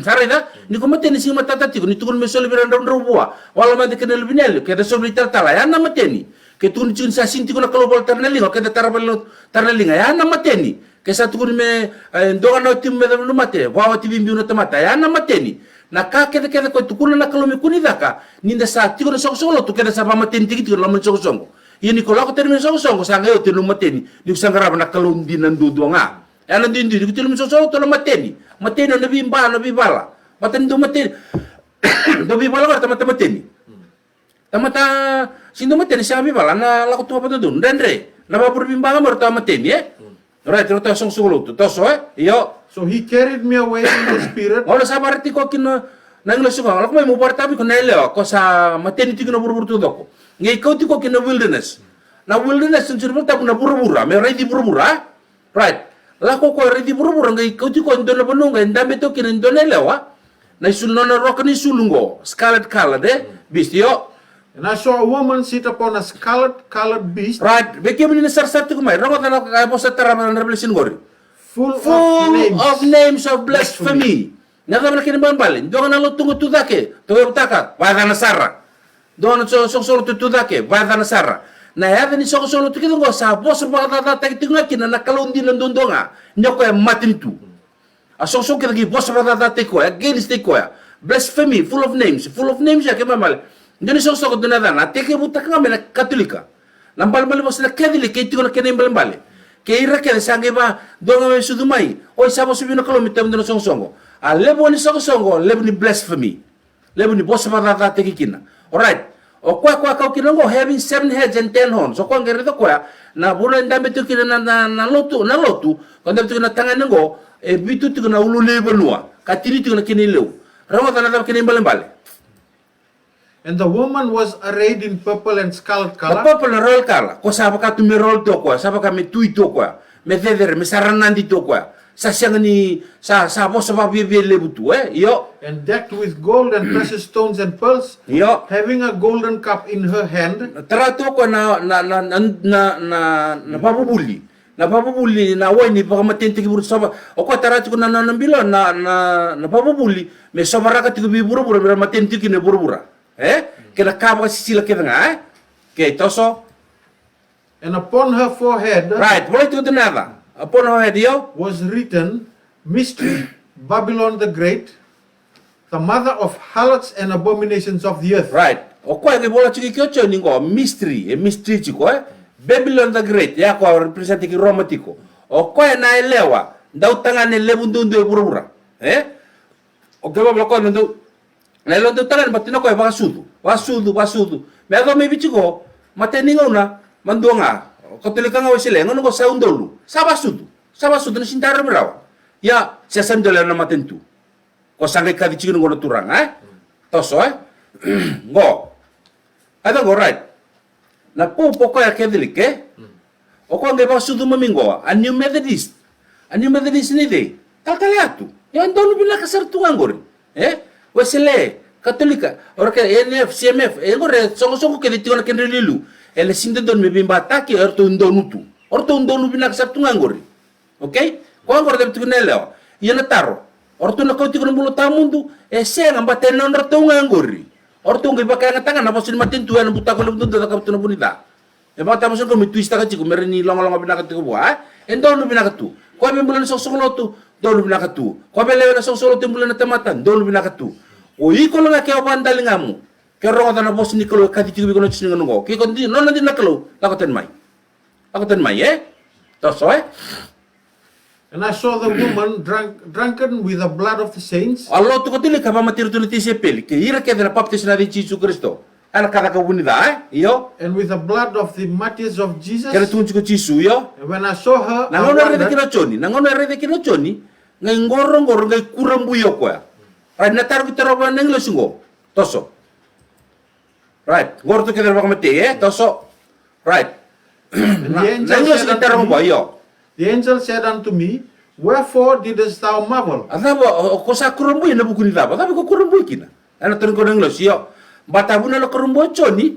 Sa raica, ni ko mateni sa matata tiko, ni tukuni me soli vei ira draudrau vua. Wala mada kei na luveni alio, kei na soli vei talatala, e na mateni. Ke tukuni tiko ni sa sini tiko na Kalou vala tara na liga, kei na tara vala tara na liga, e na mateni. Ke sa tukuni me, eh, dua ga na oti me cava na mate, vao oti vimbiu na tamata, e na mateni. Na ka kece kece ko tukuna na Kalou me kuni caka, ni da sa tiko na soqosoqo lotu, kei da sa vamateni tiki tiko na loma ni soqosoqo. Ia ni ko lako tani mai na soqosoqo, sa qai oti na mateni, ni ko sa qarava na Kalou dina duadua ga. E na duidui, ni ko tilo mi soqosoqo lotu na mateni. Mateni o na viba, na vivala. Mateni dau mateni. Dau vivala qo tamata mateni. Tamata, sini dau mateni, sa vivala, na lako tuga pa dodonu. Dredre, na vavura viba ga mo ra tau mateni, e? Right, ra tau soqosoqo lotu, toso, e? Io. So he carried me away in the spirit. Gauna sa vara tiko kina na agilosi qo, lako mai mo vara tau vei ko na yalewa, ko sa mateni tiko na vuravura taucoko. Qai kauti ko kina wilderness. Na wilderness, tun sini vara tau na vuravura, me raici vuravura, e? Right. Lako ko raici vuravura qai kauti ko dua na vanua qai dabe tiko kina dua na yalewa. Na isulu nona roka ni isulu qo. Scarlet colored, e? Beast, io. And I saw a woman sit upon a scarlet colored beast. Right. Vei kemuni na sarasara tiko mai. Rogoca na ka vosa tarava na Revelation qori. Full of names of blasphemy. Na cava na kena ibalebale? Dua ga na lotu qo tucake, tau e vutaka, vaya cana sara. Dua ga na so-, soqosoqo lotu tucake, vaya cana sara. Na yaca ni soqosoqo lotu kece qo sa vosa vakacacataki tiko ga kina na Kalou dina duadua ga. Ni ko e matanitu. A soqosoqo kece ki vosa vakacacataki koya, against-taki koya. Blasphemy, full of names, full of names, ia ke ibalebale? Dua ni soqosoqo dua na yacana, teke vutaka ga me na Katolika. Na ibalebale vosa na Catholic, kei tiko na kena ibalebale. Kei ira kece sa qai va, dua ga me sucu mai. Oi, sa vosa vei na Kalou me tau dua na soqosoqo. A levu ni soqosoqo, levu ni blasphemy. Levu ni vosa vakacacataki kina. Alright. O koya, koya kau kina qo, having seven heads and ten horns. O koya qai raica koya, na vuna e dabe tiko kina na, na, na lotu, na lotu. Ko dabe tiko na tagane qo, e vitu tiko na ulu ni vanua. Ka tini tiko na kena ilevu. Rogoca na cava kena ibalebale. And the woman was arrayed in purple and scarlet color. Na purple na royal color. Ko sa vaka tu me royal tu o koya, sa vaka me tui tu o koya, me cecere, me saranadi tu o koya. Sa siaga ni, sa, sa vosa vakaviavia levu tu, e? Io. And decked with gold and precious stones and pearls, io, having a golden cup in her hand. Tara tu o koya na, na, na vakavuvuli. Na vakavuvuli, na waini vakamatenitaki vuravura, sova. O koya tara tiko na, na, na bilo, na, na, na vakavuvuli, me sovaraka tiko vei vuravura, me ra mateni tiko kina e vuravura. E? Kei na ka vakasisila kece ga, e? Okay, toso. And upon her forehead Right, volai tuka tu naba. Upon her forehead, io? Was written, "Mystery, Babylon the Great, the mother of harlots and abominations of the earth." Right. O koe ngai volai tuka ki o John niko, mystery, e mystery tiko, eh? Babylon the Great, ia koe represent ki Roma tiko. O koe na elewa, dautagane levu duidui e vuravura. Eh? O koe baba koe na dau, na elewa dautagane, but na koe vakasucu, vakasucu, vakasucu. Meadoa mai Viti ko, mata ni gauna, maduanga, Katolika nga Wesele, gauna ko sa udolu, sa vakasucu, sa vakasucu, na sini taro mirawa. Ia, sia sami dole na matanitu. Ko sa ngai kaci tiko niko na turaga, eh? Toso, eh? Niko. Aita niko, right. Na Pope o koe a Catholic, eh? O koe ngai vakasucu mami niko, a New Methodist. A New Methodist ni dei. Talatala atu. Ia, e donu vinaka sara tu nga ngori. Eh? Wesele, Katolika, ora ke N F, C M F, e ngori, sogosogo ke tiko na kendre lilu. E na sini donu me bimba taki, e ratou donu tu. Ratou donu vinaka sara tu nga ngori. Okay? Ko ngori dam tiko na elewa. Ia na taro. Ratou na kau tiko na bula tamudu, e sega, but e nonratou nga ngori. Ratou ngai vakayagatagana, vosa ni matanitu, e na butako levu duidui, caka tu na vu ni ca. E vakatamusa ko mi twist taka tiko, me ra ni logologo vinaka tiko vua, eh? E donu vinaka tu. Koe me bula na sogosogo lotu, donu vinaka tu. Koe me lewe na sogosogo lotu, bula na tamata, donu vinaka tu. O iko langa ke o vandaligamu. Ke rogoca na vosa ni Kalou e kaci tiko viko na tisi ni gauna niko. Ke ko di, nona di na Kalou, lako tani mai. Lako tani mai, eh? Toso, eh? And I saw the woman drunk, drunken with the blood of the saints. A lotu Katolika vamatir tu na tisaipeli, ke ira kece na baptize na di Jisu Kristo. A na kaca ka vu ni ca, eh? Io. And with the blood of the martyrs of Jesus. Ke na tugun tiko Jisu, io. And when I saw her, Na I gauna e raica wondered. Kina o Joni, na gauna e raica kina o Joni, ngai ngoro, ngoro, ngai kurabui o koe. Right, na taro ki taro va na English niko. Toso. Right, ngoro tu kece ra vakamatei, eh? Toso. Right. And Na, the angel na English said ki taro unto me, va, io. The angel said unto me, "Wherefore didst thou marvel?" A cava, o, o ko sa kurabui na vuku ni cava, cava ko kurabui kina? A na taro ko na English, io. But a vuna na kurabui o Joni,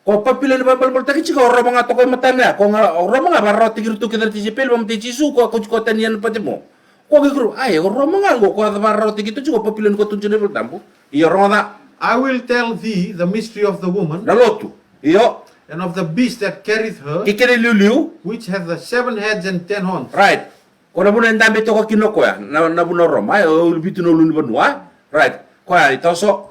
ko Papiloni vabalbal taki tiko, o Roma nga toko e matana, ko nga, o Roma nga varaoti ki rutu kece ra tisaipeli, vamatai Jisu, ko, ko, ko tania na patimo. Ko ke kuru, ai, o Roma nga niko, ko a varaoti ki tu tiko, Papiloni ko tu tiko na iVolatabu. Io, rogoca. I will tell thee the mystery of the woman Na lotu. Io. and of the beast that carrieth her, Ke kere liuliu. which hath the seven heads and ten horns. Right. Ko na vuna e dabe toko kina o koe, na, na vuna o Roma, eh, o uluvitu na ulu ni vanua, eh? Right. Koe, ai, toso.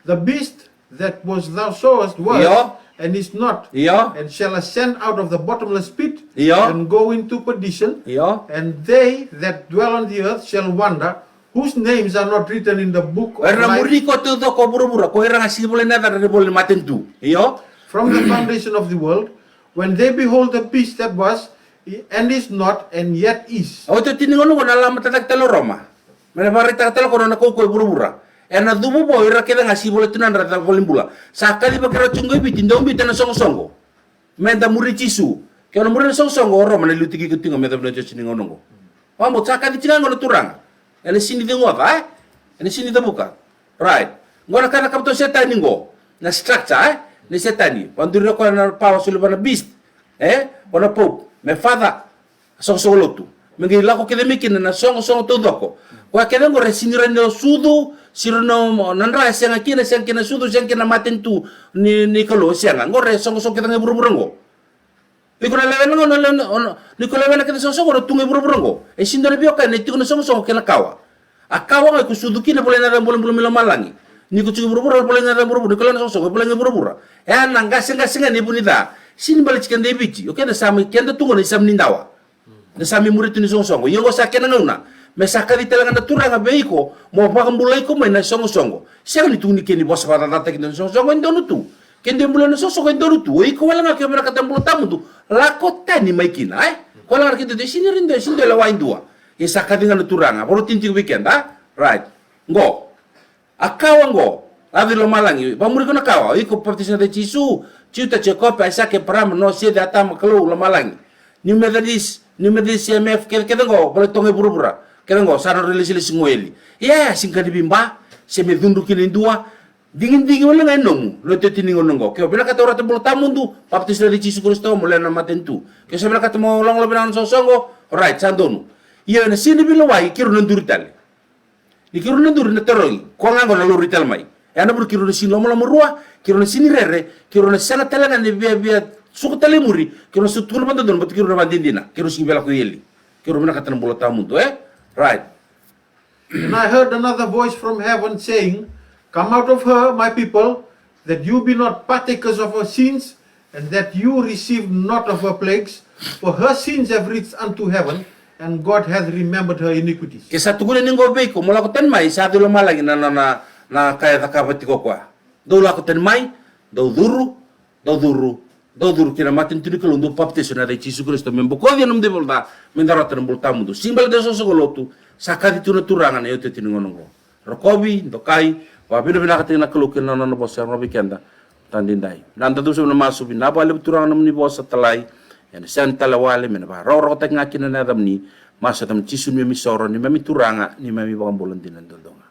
The beast that was thou sawest was, Io. and is not, Io. and shall ascend out of the bottomless pit, Io. and go into perdition, Io. and they that dwell on the earth shall wonder, whose names are not written in the book of life. Era na muri ko taucoko vuravura, ko ira nga sini volai na cana ra volai ni matanitu. Io. From the foundation of the world, when they behold the beast that was, and is not, and yet is. O tio tini gauna niko na lama tataki tale o Roma. Me na varaitaka tale ko na kaukau e vuravura. E na cuva vo ira kece nga sini volai tu na cana ra volai bula. Sa kaci vaka ra tiko i Viti, dau biuta na sogosogo. Me da muri Jisu. Ke o na muri na sogosogo, o Roma na liutiki iko tiko nga me da vuna tio tini gauna niko. Vamo, sa kaci tiko nga niko na turaga. E na sini cegu va, eh? E na sini cavuka. Right. Niko na kaca ka vata o Setani niko. Na structure, eh? Ni Setani. Vanduri ko na power soli va na beast. Eh? O na Pope. Me father. Sogosogo lotu. Me ngai lako kece mai kina na sogosogo taucoko. Koe kece niko ra sini rani o sucu, sini rani o na dra, e sega kina, sega kina sucu, sega kina matanitu ni, ni Kalou, sega. Niko ra sogosogo kece nga e vuravura niko. Iko na lewena niko, na lewena, o na, niko lewena kece sogosogo, na tuga e vuravura niko. E sini dua na vioka, na tiko na sogosogo ke na kawa. A kawa nga iko sucu kina, volai na cana bula bula mai lomalagi. Niko tiko e vuravura, volai na cana vuravura, niko lewena sogosogo, volai nga e vuravura. E a na gasegase nga ni vu ni ca. Sini bale tiki keda i Viti. O keda sa mai keda tuga na i sami ni dawa. Na sami muri tu ni sogosogo. Io niko sa kena gauna. Me sa kaci tale nga na turaga vei iko, mo vakabulai iko mai na sogosogo. Sega ni tuga ni kena vosa vakacacataki na sogosogo, e donu tu. Ke dua e bula na sogosogo, e donu tu. O iko wale nga ke vinakata bula tamudu, lako tani mai kina, eh? Ko wale nga ke dua, sini rani dua, sini dua, e lawai dua. Ia sa kaci nga na turaga. Varo tini tiko vei keda, eh? Right. Niko. A kawa niko, a ciri lomalagi, vamuri ko na kawa, iko baptize na di Jisu, Juta, Jakope, Aisake, Abarahama, Noa, Sethi, Atama, Kalou, lomalagi. New Methodist, New Methodist, C M F, kece, kece niko, bale toga e vuravura, kece niko, sa na release, release niko eli. Ia, sini kani vimba, se me cudru kina e dua, digidigi wale nga e nomu, na tio tini gauna niko. Ke o vinakata o rata bula tamudu, baptize na di Jisu Kristo, mo lewena matanitu. Ke o sa vinakata mo logologo vinaka na sogosogo, alright, sa donu. Ia, na sini vilawai, kiro na duri tale. Ni kiro na duri na tarogi, ko nga niko na lori tale mai. E ana buri kei rau na sini lomaloma rua, kei rau na sini rere, kei rau na sega talega ni via, via suka tala i muri, kei rau na sega tuguna vakadodomo, but kei rau na vakadinadina, kei rau sini via lako i eli, kei rau vinakata na bula tawamudu, eh? Right. And I heard another voice from heaven saying, "Come out of her, my people, that you be not partakers of her sins, and that you receive not of her plagues, for her sins have reached unto heaven, and God hath remembered her iniquities." Ke sa tukuna ni qo vei iko, mo lako tani mai, sa tu i lomalagi na, na, na, na ka e cakava tiko kwa. Dou lako tani mai, dou curu, dou curu, dou curu ki na matanitu ni Kalou, dou papitaiso ina itera i Jisu Kristo, me bukoca na nomudui vela ca, me da rota na bula tawamudu. Sini bale de soso ko lotu, sa kaci tu na Turaga na iotioti ni gauna qo. Rokovi, dokai, vakavinavinakataki na Kalou ki na nona vosa e rogo vei keda. Tadei dai. Na da tusa na masu vinaka vakalevu Turaga na nomuni vosa talai. Ena sega ni tala wale, me na vakarokorokotaki ga kina na yacamuni. Masu e yacamuni Jisu na noni soro, na noni Turaga, na noni Vakabula dina duadua.